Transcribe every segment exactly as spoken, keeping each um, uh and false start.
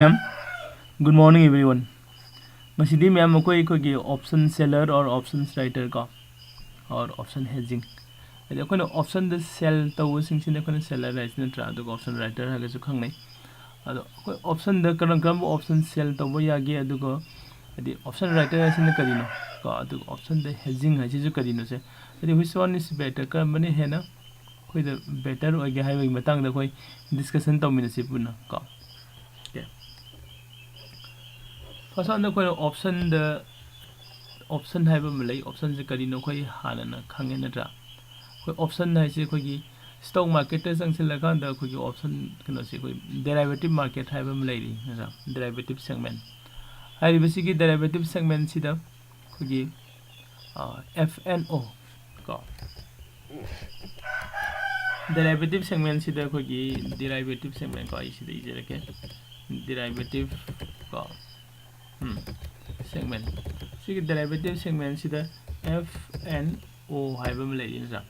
ꯃꯌꯥꯝ, good morning everyone. ꯉꯁꯤꯗꯤ ꯃꯌꯥꯝ ꯑꯩꯈꯣꯏ ꯑꯩꯈꯣꯏꯒꯤ option seller or options writer ꯀꯣ, or option hedging, ꯍꯥꯏꯗꯤ ꯑꯩꯈꯣꯏꯅ optionꯗ sell ꯇꯧꯕꯁꯤꯡꯁꯤꯅ ꯑꯩꯈꯣꯏꯅ seller ꯍꯥꯏꯁꯤ ꯅꯠꯇ꯭ꯔꯥ, ꯑꯗꯨꯒ option writer ꯍꯥꯏꯔꯒꯁꯨ ꯈꯪꯅꯩ꯫ ꯑꯗꯣ ꯑꯩꯈꯣꯏ optionꯗ ꯀꯔꯝ ꯀꯔꯝꯕ option sell ꯇꯧꯕ ꯌꯥꯒꯦ, ꯑꯗꯨꯒ ꯍꯥꯏꯗꯤ option writer ꯍꯥꯏꯁꯤꯅ ꯀꯔꯤꯅꯣ ꯀꯣ, ꯑꯗꯨꯒ optionꯗ hedging ꯍꯥꯏꯁꯤꯁꯨ ꯀꯔꯤꯅꯣꯁꯦ, ꯍꯥꯏꯗꯤ which one is better, ꯀꯔꯝꯕꯅ ꯍꯦꯟꯅ ꯑꯩꯈꯣꯏꯗ better ꯑꯣꯏꯒꯦ ꯍꯥꯏꯕꯒꯤ ꯃꯇꯥꯡꯗ ꯑꯩꯈꯣꯏ discussion ꯇꯧꯃꯤꯟꯅꯁꯤ ꯄꯨꯟꯅ ꯀꯣ꯫ Okay. First ꯑꯣꯐ ꯑꯣꯜꯗ ꯑꯩꯈꯣꯏꯅ optionꯗ, option ꯍꯥꯏꯕ ꯑꯃ ꯂꯩ꯫ Optionꯁꯦ ꯀꯔꯤꯅꯣ ꯑꯩꯈꯣꯏ ꯍꯥꯟꯅꯅ ꯈꯪꯉꯦ ꯅꯠꯇ꯭ꯔꯥ? ꯑꯩꯈꯣꯏ option ꯍꯥꯏꯁꯦ ꯑꯩꯈꯣꯏꯒꯤ stock marketꯇ ꯆꯪꯁꯤꯜꯂꯀꯥꯟꯗ ꯑꯩꯈꯣꯏꯒꯤ option ꯀꯩꯅꯣꯁꯦ ꯑꯩꯈꯣꯏ derivative market ꯍꯥꯏꯕ ꯑꯃ ꯂꯩꯔꯤ ꯅꯠꯇ꯭ꯔꯥ? Derivative segment꯫ ꯍꯥꯏꯔꯤꯕꯁꯤꯒꯤ derivative segmentꯁꯤꯗ ꯑꯩꯈꯣꯏꯒꯤ F and O ꯀꯣ, derivative segmentꯁꯤꯗ ꯑꯩꯈꯣꯏꯒꯤ derivative segment ꯀꯣ, ꯑꯩ ꯁꯤꯗ ꯏꯖꯔꯛꯀꯦ, derivative ꯀꯣ, ꯎꯝ, segment, ꯁꯤꯒꯤ derivative segmentꯁꯤꯗ F and O ꯍꯥꯏꯕ ꯑꯃ ꯂꯩꯔꯤ ꯅꯠꯇ꯭ꯔꯥ?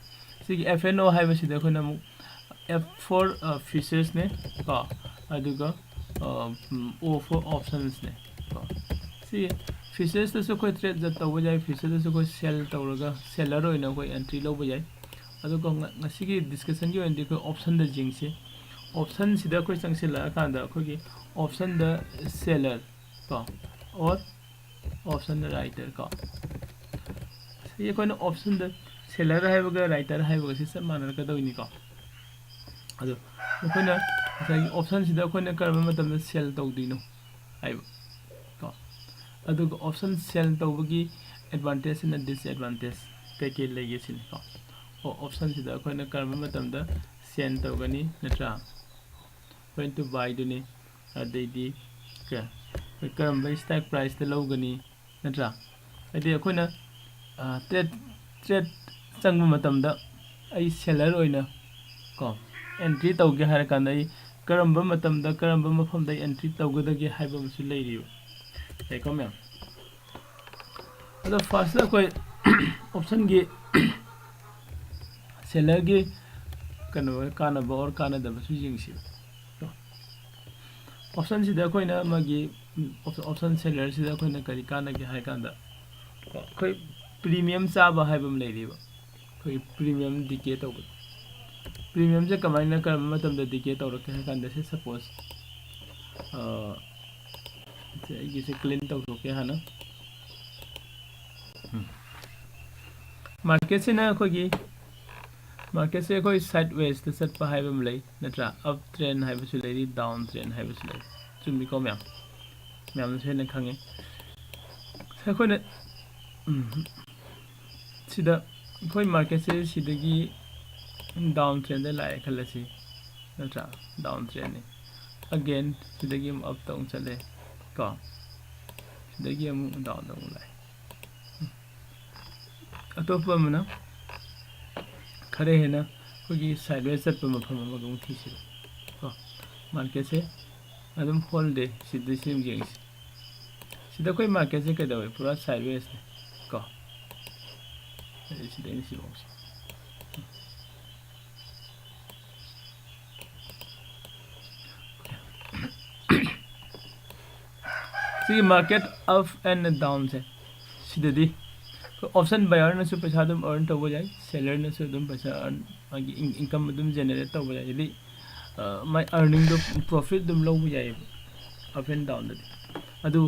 ꯁꯤꯒꯤ F and O ꯍꯥꯏꯕꯁꯤꯗ ꯑꯩꯈꯣꯏꯅ ꯑꯃꯨꯛ F for futuresꯅꯦ ꯀꯣ, ꯑꯗꯨꯒ O for optionsꯅꯦ ꯀꯣ꯫ ꯁꯤ futuresꯇꯁꯨ ꯑꯩꯈꯣꯏ trade ꯇꯧꯕ ꯌꯥꯏ, futuresꯇꯁꯨ ꯑꯩꯈꯣꯏ sell ꯇꯧꯔꯒ seller ꯑꯣꯏꯅ ꯑꯩꯈꯣꯏ entry ꯂꯧꯕ ꯌꯥꯏ꯫ ꯑꯗꯨꯒ ꯉꯁꯤꯒꯤ discussionꯒꯤ ꯑꯣꯏꯅꯗꯤ ꯑꯩꯈꯣꯏ optionꯗ ꯌꯦꯡꯁꯤ꯫ Optionꯁꯤꯗ ꯑꯩꯈꯣꯏ ꯆꯪꯁꯤꯜꯂꯛꯑꯀꯥꯟꯗ ꯑꯩꯈꯣꯏꯒꯤ optionꯗ seller ꯀꯣ, or option writer ꯀꯣ, ꯁꯤ ꯑꯩꯈꯣꯏꯅ optionꯗ seller ꯍꯥꯏꯕꯒ writer ꯍꯥꯏꯕꯒꯁꯤ ꯆꯞ ꯃꯥꯟꯅꯔꯛꯀꯗꯧꯅꯤꯀꯣ꯫ ꯑꯗꯣ ꯑꯩꯈꯣꯏꯅ ꯉꯁꯥꯏꯒꯤ optionꯁꯤꯗ ꯑꯩꯈꯣꯏꯅ ꯀꯔꯝꯕ ꯃꯇꯝꯗ sell ꯇꯧꯗꯣꯏꯅꯣ ꯍꯥꯏꯕ ꯀꯣ, ꯑꯗꯨꯒ option sell ꯇꯧꯕꯒꯤ advantageꯁꯤꯅ disadvantage ꯀꯩꯀꯩ ꯂꯩꯒꯦ ꯁꯤꯅꯤꯀꯣ꯫ ꯑꯣ, optionꯁꯤꯗ ꯑꯩꯈꯣꯏꯅ ꯀꯔꯝꯕ ꯃꯇꯝꯗ sell ꯇꯧꯒꯅꯤ ꯅꯠꯇ꯭ꯔꯥ? When to buyꯗꯨꯅꯤ, ꯑꯗꯩꯗꯤ ꯀꯔꯝꯕ strike priceꯇ ꯂꯧꯒꯅꯤ ꯅꯠꯇ꯭ꯔꯥ? ꯍꯥꯏꯗꯤ ꯑꯩꯈꯣꯏꯅ trade, trade ꯆꯪꯕ ꯃꯇꯝꯗ ꯑꯩ seller ꯑꯣꯏꯅ ꯀꯣ entry ꯇꯧꯒꯦ ꯍꯥꯏꯔꯀꯥꯟꯗ ꯑꯩ ꯀꯔꯝꯕ ꯃꯇꯝꯗ ꯀꯔꯝꯕ ꯃꯐꯝꯗ entry ꯇꯧꯒꯗꯒꯦ ꯍꯥꯏꯕ ꯑꯃꯁꯨ ꯂꯩꯔꯤꯕ, ꯂꯩꯀꯣ ꯃꯌꯥꯝ? ꯑꯗꯣ firstꯇ ꯑꯩꯈꯣꯏ optionꯒꯤ sellerꯒꯤ ꯀꯩꯅꯣ ꯀꯥꯟꯅꯕ or ꯀꯥꯟꯅꯗꯕꯁꯨ ꯌꯦꯡꯁꯤ꯫ ꯑꯣꯞꯁꯟꯁꯤꯗ ꯑꯩꯈꯣꯏꯅ ꯃꯥꯒꯤ ꯑꯣꯞꯁꯟ ꯁꯦꯂꯔꯁꯤꯗ ꯑꯩꯈꯣꯏꯅ ꯀꯔꯤ ꯀꯥꯟꯅꯒꯦ ꯍꯥꯏ ꯀꯥꯟꯗ, ꯑꯩꯈꯣꯏ ꯄ꯭ꯔꯤꯃꯤꯌꯝ ꯆꯥꯕ ꯍꯥꯏꯕ ꯑꯃ ꯂꯩꯔꯤꯕ, ꯑꯩꯈꯣꯏꯒꯤ ꯄ꯭ꯔꯤꯃꯤꯌꯝ ꯗꯤꯀꯦ ꯇꯧꯕꯗꯣ꯫ ꯄ꯭ꯔꯤꯃꯤꯌꯝꯁꯦ ꯀꯃꯥꯏꯅ, ꯀꯔꯝꯕ ꯃꯇꯝꯗ ꯗꯤꯀꯦ ꯇꯧꯔꯛꯀꯦ ꯍꯥꯏ ꯀꯥꯟꯗ, ꯁꯦ ꯁꯄꯣꯁ ꯑꯩꯒꯤꯁꯦ ꯀ꯭ꯂꯤꯟ ꯇꯧꯊꯣꯛꯀꯦ ꯍꯥꯟꯅ꯫ ꯃꯥꯔꯀꯦꯠꯁꯤꯅ ꯑꯩꯈꯣꯏꯒꯤ, ꯃꯥꯔꯀꯦꯠꯁꯦ ꯑꯩꯈꯣꯏ ꯁꯥꯏꯠ ꯋꯦꯁꯇ ꯆꯠꯄ ꯍꯥꯏꯕ ꯑꯃ ꯂꯩ, ꯅꯠꯇ꯭ꯔꯥ? ꯑꯞ ꯇ꯭ꯔꯦꯟ ꯍꯥꯏꯕꯁꯨ ꯂꯩꯔꯤ, ꯗꯥꯎꯟ ꯇ꯭ꯔꯦꯟ ꯍꯥꯏꯕꯁꯨ ꯂꯩꯔꯤ꯫ ꯆꯨꯝꯃꯤꯀꯣ ꯃꯌꯥꯝ? ꯃꯌꯥꯝꯅꯁꯨ ꯍꯦꯟꯅ ꯈꯪꯉꯤ꯫ ꯑꯩꯈꯣꯏꯅ, ꯎꯝ, ꯁꯤꯗ ꯑꯩꯈꯣꯏ ꯃꯥꯔꯀꯦꯠꯁꯦ ꯁꯤꯗꯒꯤ ꯗꯥꯎꯟ ꯇ꯭ꯔꯦꯟꯗ ꯂꯥꯛꯑꯦ ꯈꯜꯂꯁꯤ, ꯅꯠꯇ꯭ꯔꯥ? ꯗꯥꯎꯟ ꯇ꯭ꯔꯦꯟꯅꯤ꯫ ꯑꯒꯦꯟ ꯁꯤꯗꯒꯤ ꯑꯃꯨꯛ ꯑꯞꯇ ꯑꯃꯨꯛ ꯆꯠꯂꯦ ꯀꯣ, ꯁꯤꯗꯒꯤ ꯑꯃꯨꯛ ꯗꯥꯎꯟꯗ ꯑꯃꯨꯛ ꯂꯥꯛꯑꯦ꯫ ꯑꯇꯣꯞꯄ ꯑꯃꯅ ꯈꯔ ꯍꯦꯟꯅ ꯑꯩꯈꯣꯏꯒꯤ ꯁꯥꯏꯠꯋꯦꯁ ꯆꯠꯄ ꯃꯐꯝ ꯑꯃꯒ ꯑꯃꯨꯛ ꯊꯤꯁꯤꯔ ꯀꯣ꯫ ꯃꯥꯔꯀꯦꯠꯁꯦ ꯑꯗꯨꯝ ꯍꯣꯜꯗꯦ, ꯁꯤꯗ ꯁꯤ ꯑꯃꯨꯛ ꯌꯦꯡꯁꯤ꯫ ꯁꯤꯗ ꯑꯩꯈꯣꯏ ꯃꯥꯔꯀꯦꯠꯁꯦ ꯀꯩꯗꯧꯋꯦ? ꯄꯨꯔꯥ ꯁꯥꯏꯠꯋꯦꯁꯅꯦ ꯀꯣ꯫ ꯑꯗꯩ ꯁꯤꯗꯩꯅ ꯁꯤꯐꯧꯁꯦ꯫ ꯁꯤꯒꯤ market up and downꯁꯦ ꯁꯤꯗꯗꯤ ꯑꯣꯞꯁꯟ ꯕꯥꯌꯔꯅꯁꯨ ꯄꯩꯁꯥ ꯑꯗꯨꯝ ꯑꯔꯟ ꯇꯧꯕ ꯌꯥꯏ, ꯁꯦꯂꯔꯅꯁꯨ ꯑꯗꯨꯝ ꯄꯩꯁꯥ ꯑꯔꯟ, ꯃꯥꯒꯤ ꯏꯟꯀꯝ ꯑꯗꯨꯝ ꯖꯦꯅꯦꯔꯦꯠ ꯇꯧꯕ ꯌꯥꯏ꯫ ꯍꯥꯏꯗꯤ ꯃꯥꯏ ꯑꯔꯅꯤꯡꯗꯣ, ꯄ꯭ꯔꯣꯐꯤꯠ ꯑꯗꯨꯝ ꯂꯧꯕ ꯌꯥꯏꯑꯕ ꯑꯞ ꯑꯦꯟ ꯗꯥꯎꯟꯗꯗꯤ꯫ ꯑꯗꯨ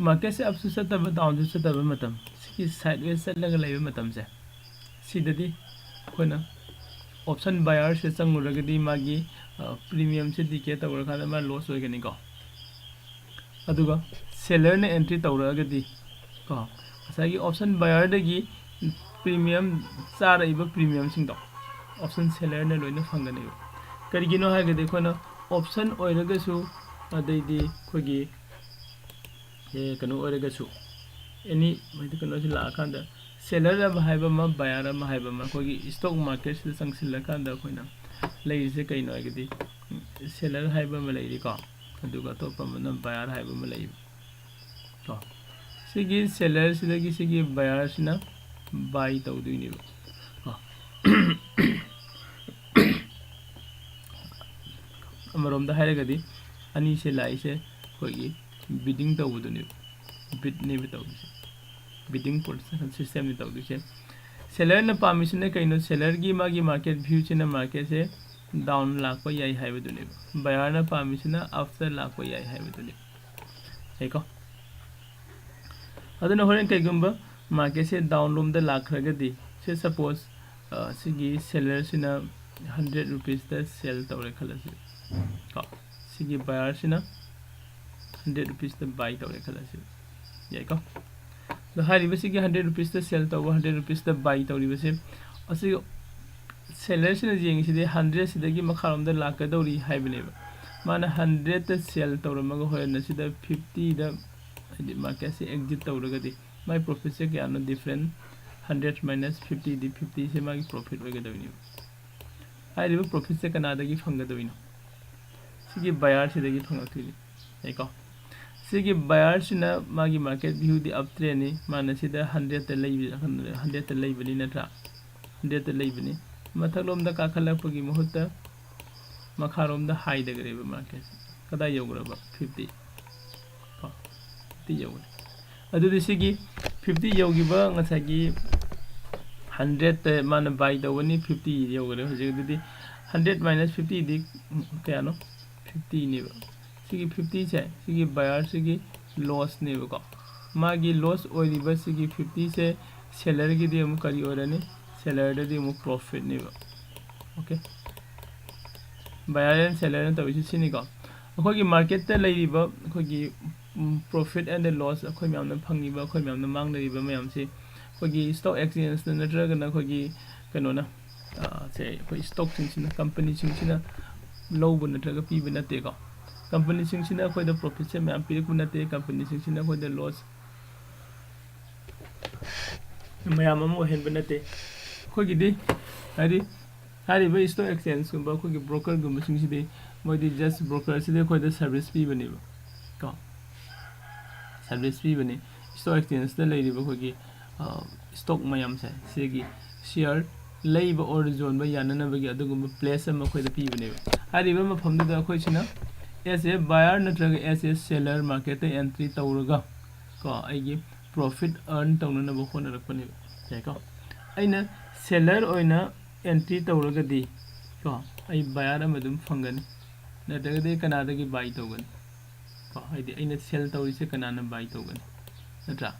ꯃꯥꯔꯀꯦꯠꯁꯦ ꯑꯞꯁꯨ ꯆꯠꯇꯕ ꯗꯥꯎꯟꯁꯨ ꯆꯠꯇꯕ ꯃꯇꯝ, ꯁꯤꯒꯤ ꯁꯥꯏꯠꯋꯦꯁ ꯆꯠꯂꯒ ꯂꯩꯕ ꯃꯇꯝꯁꯦ, ꯁꯤꯗꯗꯤ ꯑꯩꯈꯣꯏꯅ ꯑꯣꯞꯁꯟ ꯕꯥꯌꯔꯁꯦ ꯆꯪꯉꯨꯔꯒꯗꯤ ꯃꯥꯒꯤ ꯄ꯭ꯔꯤꯃꯤꯌꯝꯁꯦ ꯗꯤꯀꯦ ꯇꯧꯔꯀꯥꯟꯗ ꯃꯥ ꯂꯣꯁ ꯑꯣꯏꯒꯅꯤꯀꯣ꯫ ꯑꯗꯨꯒ ꯁꯦꯂꯔꯅ ꯑꯦꯟꯇ꯭ꯔꯤ ꯇꯧꯔꯛꯑꯒꯗꯤ ꯀꯣ, ꯉꯁꯥꯏꯒꯤ ꯑꯣꯞꯁꯟ ꯕꯥꯌꯔꯗꯒꯤ ꯄ꯭ꯔꯤꯃꯤꯌꯝ, ꯆꯥꯔꯛꯏꯕ ꯄ꯭ꯔꯤꯃꯤꯌꯝꯁꯤꯡꯗꯣ ꯑꯣꯞꯁꯟ ꯁꯦꯂꯔꯅ ꯂꯣꯏꯅ ꯐꯪꯒꯅꯦꯕ꯫ ꯀꯔꯤꯒꯤꯅꯣ ꯍꯥꯏꯔꯒꯗꯤ ꯑꯩꯈꯣꯏꯅ ꯑꯣꯞꯁꯟ ꯑꯣꯏꯔꯒꯁꯨ, ꯑꯗꯩꯗꯤ ꯑꯩꯈꯣꯏꯒꯤ ꯀꯩꯅꯣ ꯑꯣꯏꯔꯒꯁꯨ, ꯑꯦꯅꯤ ꯀꯩꯅꯣꯁꯤ ꯂꯥꯛꯑꯀꯥꯟꯗ ꯁꯦꯂꯔ ꯑꯃ ꯍꯥꯏꯕ ꯑꯃ, ꯕꯥꯌꯔ ꯑꯃ ꯍꯥꯏꯕ ꯑꯃ, ꯑꯩꯈꯣꯏꯒꯤ ꯏꯁꯇꯣꯛ ꯃꯥꯔꯀꯦꯠꯁꯤꯗ ꯆꯪꯁꯤꯜꯂꯀꯥꯟꯗ ꯑꯩꯈꯣꯏꯅ ꯂꯩꯔꯤꯁꯦ ꯀꯩꯅꯣ ꯍꯥꯏꯔꯒꯗꯤ, ꯁꯦꯂꯔ ꯍꯥꯏꯕ ꯑꯃ ꯂꯩꯔꯤꯀꯣ, ꯑꯗꯨꯒ ꯑꯇꯣꯞꯄ ꯑꯃꯅ ꯕꯥꯌꯔ ꯍꯥꯏꯕ ꯑꯃ ꯂꯩꯌꯦꯕ ꯀꯣ꯫ ꯁꯤꯒꯤ ꯁꯦꯂꯔꯁꯤꯗꯒꯤ ꯁꯤꯒꯤ ꯕꯥꯌꯔꯁꯤꯅ ꯕꯥꯏ ꯇꯧꯗꯣꯏꯅꯦꯕ ꯀꯣ꯫ ꯑꯃꯔꯣꯝꯗ ꯍꯥꯏꯔꯒꯗꯤ ꯑꯅꯤꯁꯦ ꯂꯥꯛꯏꯁꯦ ꯑꯩꯈꯣꯏꯒꯤ ꯕꯤꯗꯤꯡ ꯇꯧꯕꯗꯨꯅꯦꯕ, ꯕꯤꯗꯅꯦꯕ ꯇꯧꯗꯣꯏꯁꯦ, ꯕꯤꯗꯤꯡ ꯁꯤꯁꯇꯦꯝꯅꯤ ꯇꯧꯗꯣꯏꯁꯦ꯫ ꯁꯦꯂꯔꯅ ꯄꯥꯝꯃꯤꯁꯤꯅ ꯀꯩꯅꯣ? ꯁꯦꯂꯔꯒꯤ ꯃꯥꯒꯤ ꯃꯥꯔꯀꯦꯠ ꯚ꯭ꯌꯨꯁꯤꯅ ꯃꯥꯔꯀꯦꯠꯁꯦ ꯗꯥꯎꯟ ꯂꯥꯛꯄ ꯌꯥꯏ ꯍꯥꯏꯕꯗꯨꯅꯦꯕ, ꯕꯌꯥꯔꯅ ꯄꯥꯝꯃꯤꯁꯤꯅ ꯑꯞꯇ ꯂꯥꯛꯄ ꯌꯥꯏ ꯍꯥꯏꯕꯗꯨꯅꯦꯕ꯫ ꯌꯥꯏꯀꯣ? ꯑꯗꯨꯅ ꯍꯣꯔꯦꯟ ꯀꯩꯒꯨꯝꯕ ꯃꯥꯔꯀꯦꯠꯁꯦ ꯗꯥꯎꯟ ꯂꯣꯝꯗ ꯂꯥꯛꯈ꯭ꯔꯒꯗꯤ, ꯁꯦ ꯁꯄꯣꯁ ꯁꯤꯒꯤ ꯁꯦꯂꯔꯁꯤꯅ ꯍꯟꯗ꯭ꯔꯦꯠ ꯔꯨꯄꯤꯁꯇ ꯁꯦꯜ ꯇꯧꯔꯦ ꯈꯜꯂꯁꯤ ꯀꯣ, ꯁꯤꯒꯤ ꯕꯌꯥꯔꯁꯤꯅ ꯍꯟꯗ꯭ꯔꯦꯠ ꯔꯨꯄꯤꯁꯇ ꯕꯥꯏ ꯇꯧꯔꯦ ꯈꯜꯂꯁꯤ, ꯌꯥꯏꯀꯣ? ꯑꯗꯣ ꯍꯥꯏꯔꯤꯕꯁꯤꯒꯤ ꯍꯟꯗ꯭ꯔꯦꯠ ꯔꯨꯄꯤꯁꯇ ꯁꯦꯜ ꯇꯧꯕ, ꯍꯟꯗ꯭ꯔꯦꯠ ꯔꯨꯄꯤꯁꯇ ꯕꯥꯏ ꯇꯧꯔꯤꯕꯁꯦ, ꯑꯁꯤ ꯁꯦꯂꯔꯁꯤꯅ ꯌꯦꯡꯉꯤꯁꯤꯗꯤ ꯍꯟꯗ꯭ꯔꯦꯠꯁꯤꯗꯒꯤ ꯃꯈꯥꯔꯣꯝꯗ ꯂꯥꯛꯀꯗꯧꯔꯤ ꯍꯥꯏꯕꯅꯦꯕ꯫ ꯃꯥꯅ ꯍꯟꯗ꯭ꯔꯦꯠꯇ ꯁꯦꯜ ꯇꯧꯔꯝꯃꯒ ꯍꯣꯔꯦꯟ ꯑꯁꯤꯗ ꯐꯤꯐꯇꯤꯗ, ꯍꯥꯏꯗꯤ ꯃꯥꯔꯀꯦꯠꯁꯦ ꯑꯦꯛꯖꯤꯠ ꯇꯧꯔꯒꯗꯤ ꯃꯥꯏ ꯄ꯭ꯔꯣꯐꯤꯠꯁꯦ ꯀꯌꯥꯅꯣ? ꯗꯤꯐ꯭ꯔꯦꯟ ꯍꯟꯗ꯭ꯔꯦꯠ ꯃꯥꯏꯅꯁ ꯐꯤꯐꯇꯤꯗꯤ ꯐꯤꯐꯇꯤꯁꯦ ꯃꯥꯒꯤ ꯄ꯭ꯔꯣꯐꯤꯠ ꯑꯣꯏꯒꯗꯕꯅꯦꯕ꯫ ꯍꯥꯏꯔꯤꯕ ꯄ꯭ꯔꯣꯐꯤꯠꯁꯦ ꯀꯅꯥꯗꯒꯤ ꯐꯪꯒꯗꯧꯔꯤꯅꯣ? ꯁꯤꯒꯤ ꯕꯌꯥꯔꯁꯤꯗꯒꯤ ꯐꯪꯉꯛꯇꯣꯏꯅꯤ, ꯌꯥꯏꯀꯣ? ꯁꯤꯒꯤ ꯕꯌꯥꯔꯁꯤꯅ ꯃꯥꯒꯤ ꯃꯥꯔꯀꯦꯠ ꯚ꯭ꯌꯨꯗꯤ ꯑꯞ ꯇ꯭ꯔꯦꯟꯅꯤ, ꯃꯥꯅ ꯁꯤꯗ ꯍꯟꯗ꯭ꯔꯦꯠꯇ ꯂꯩꯕ, ꯍꯟꯗ꯭ꯔꯦꯠꯇ ꯂꯩꯕꯅꯤ ꯅꯠꯇ꯭ꯔꯥ? ꯍꯟꯗ꯭ꯔꯦꯠꯇ ꯂꯩꯕꯅꯤ꯫ ꯃꯊꯛꯂꯣꯝꯗ ꯀꯥꯈꯠꯂꯛꯄꯒꯤ ꯃꯍꯨꯠꯇ ꯃꯈꯥꯔꯣꯝꯗ ꯍꯥꯏꯊꯈ꯭ꯔꯦꯕ ꯃꯥꯔꯀꯦꯠꯁꯦ꯫ ꯀꯗꯥꯏ ꯌꯧꯈ꯭ꯔꯕ? ꯐꯤꯐꯇꯤ꯫ ꯀꯣ, ꯐꯤꯐꯇꯤ ꯌꯧꯈ꯭ꯔꯦ꯫ ꯑꯗꯨꯗꯤ ꯁꯤꯒꯤ ꯐꯤꯐꯇꯤ ꯌꯧꯈꯤꯕ ꯉꯁꯥꯏꯒꯤ ꯍꯟꯗ꯭ꯔꯦꯠꯇ ꯃꯥꯅ ꯕꯥꯏ ꯇꯧꯒꯅꯤ, ꯐꯤꯐꯇꯤ ꯌꯧꯈ꯭ꯔꯦ ꯍꯧꯖꯤꯛ꯫ ꯑꯗꯨꯗꯤ ꯍꯟꯗ꯭ꯔꯦꯠ ꯃꯥꯏꯅꯁ ꯐꯤꯐꯇꯤꯗꯤ ꯀꯌꯥꯅꯣ? ꯐꯤꯐꯇꯤꯅꯦꯕ꯫ ꯁꯤꯒꯤ ꯐꯤꯐꯇꯤꯁꯦ ꯁꯤꯒꯤ ꯕꯌꯥꯔꯁꯤꯒꯤ ꯂꯣꯁꯅꯦꯕꯀꯣ꯫ ꯃꯥꯒꯤ ꯂꯣꯁ ꯑꯣꯏꯔꯤꯕ ꯁꯤꯒꯤ ꯐꯤꯐꯇꯤꯁꯦ ꯁꯦꯂꯔꯒꯤꯗꯤ ꯑꯃꯨꯛ ꯀꯔꯤ ꯑꯣꯏꯔꯅꯤ? ꯁꯦꯂꯔꯗꯗꯤ ꯑꯃꯨꯛ ꯄ꯭ꯔꯣꯐꯤꯠꯅꯦꯕ꯫ ꯑꯣꯀꯦ, ꯕꯌꯥꯔ ꯑꯦꯟ ꯁꯦꯂꯔꯅ ꯇꯧꯔꯤꯁꯤ ꯁꯤꯅꯤꯀꯣ꯫ ꯑꯩꯈꯣꯏꯒꯤ ꯃꯥꯔꯀꯦꯠꯇ ꯂꯩꯔꯤꯕ ꯑꯩꯈꯣꯏꯒꯤ ꯄ꯭ꯔꯣꯐꯤꯠ ꯑꯦꯟ ꯗ ꯂꯣꯁ, ꯑꯩꯈꯣꯏ ꯃꯌꯥꯝꯅ ꯐꯪꯉꯤꯕ, ꯑꯩꯈꯣꯏ ꯃꯌꯥꯝꯅ ꯃꯥꯡꯅꯔꯤꯕ ꯃꯌꯥꯝꯁꯤ ꯑꯩꯈꯣꯏꯒꯤ ꯁ꯭ꯇꯣꯛ ꯑꯦꯛꯁꯆꯦꯟꯖꯇ ꯅꯠꯇ꯭ꯔꯒꯅ ꯑꯩꯈꯣꯏꯒꯤ ꯀꯩꯅꯣꯅ, ꯑ, ꯁꯦ ꯑꯩꯈꯣꯏ ꯁ꯭ꯇꯣꯛꯁꯤꯡꯁꯤꯅ, ꯀꯝꯄꯅꯤꯁꯤꯡꯁꯤꯅ ꯂꯧꯕ ꯅꯠꯇ꯭ꯔꯒ ꯄꯤꯕ ꯅꯠꯇꯦꯀꯣ꯫ ꯀꯝꯄꯅꯤꯁꯤꯡꯁꯤꯅ ꯑꯩꯈꯣꯏꯗ ꯄ꯭ꯔꯣꯐꯤꯠꯁꯦ ꯃꯌꯥꯝ ꯄꯤꯔꯛꯄ ꯅꯠꯇꯦ, ꯀꯝꯄꯅꯤꯁꯤꯡꯁꯤꯅ ꯑꯩꯈꯣꯏꯗ ꯂꯣꯁ ꯃꯌꯥꯝ ꯑꯃ ꯑꯣꯏꯍꯟꯕ ꯅꯠꯇꯦ꯫ ꯑꯩꯈꯣꯏꯒꯤꯗꯤ ꯍꯥꯏꯗꯤ ꯍꯥꯏꯔꯤꯕ ꯁ꯭ꯇꯣꯛ ꯑꯦꯛꯁꯆꯦꯟꯖꯀꯨꯝꯕ ꯑꯩꯈꯣꯏꯒꯤ ꯕ꯭ꯔꯣꯀꯔꯒꯨꯝꯕꯁꯤꯡꯁꯤꯗꯤ ꯃꯣꯏꯗꯤ ꯖꯁ ꯕ꯭ꯔꯣꯀꯔꯁꯤꯗꯤ ꯑꯩꯈꯣꯏꯗ ꯁꯔꯚꯤꯁ ꯄꯤꯕꯅꯦꯕ ꯀꯣ, ꯁꯔꯚꯤꯁ ꯄꯤꯕꯅꯤ꯫ ꯁ꯭ꯇꯣꯛ ꯑꯦꯛꯁꯆꯦꯟꯖꯇ ꯂꯩꯔꯤꯕ ꯑꯩꯈꯣꯏꯒꯤ, ꯑ, ꯁ꯭ꯇꯣꯛ ꯃꯌꯥꯝꯁꯦ ꯁꯤꯒꯤ ꯁꯤꯌꯔ ꯂꯩꯕ ꯑꯣꯔ ꯌꯣꯟꯕ ꯌꯥꯅꯅꯕꯒꯤ ꯑꯗꯨꯒꯨꯝꯕ ꯄ꯭ꯂꯦꯁ ꯑꯃ ꯑꯩꯈꯣꯏꯗ ꯄꯤꯕꯅꯦꯕ꯫ ꯍꯥꯏꯔꯤꯕ ꯃꯐꯝꯗꯨꯗ ꯑꯩꯈꯣꯏꯁꯤꯅ as a buyer ꯅꯠꯇ꯭ꯔꯒ as a seller market ꯇ entry ꯇꯧꯔꯒ ꯀꯣ ꯑꯩꯒꯤ profit earn ꯇꯧꯅꯅꯕ ꯍꯣꯠꯅꯔꯛꯄꯅꯦꯕ꯫ ꯌꯥꯏꯀꯣ? ꯑꯩꯅ seller ꯑꯣꯏꯅ entry ꯇꯧꯔꯒꯗꯤ ꯀꯣ ꯑꯩ buyer ꯑꯃ ꯑꯗꯨꯝ ꯐꯪꯒꯅꯤ, ꯅꯠꯇ꯭ꯔꯒꯗꯤ ꯀꯅꯥꯗꯒꯤ buy ꯇꯧꯒꯅꯤ? ꯀꯣ ꯍꯥꯏꯗꯤ ꯑꯩꯅ sell ꯇꯧꯔꯤꯁꯦ ꯀꯅꯥꯅ buy ꯇꯧꯒꯅꯤ? ꯅꯠꯇ꯭ꯔꯥ?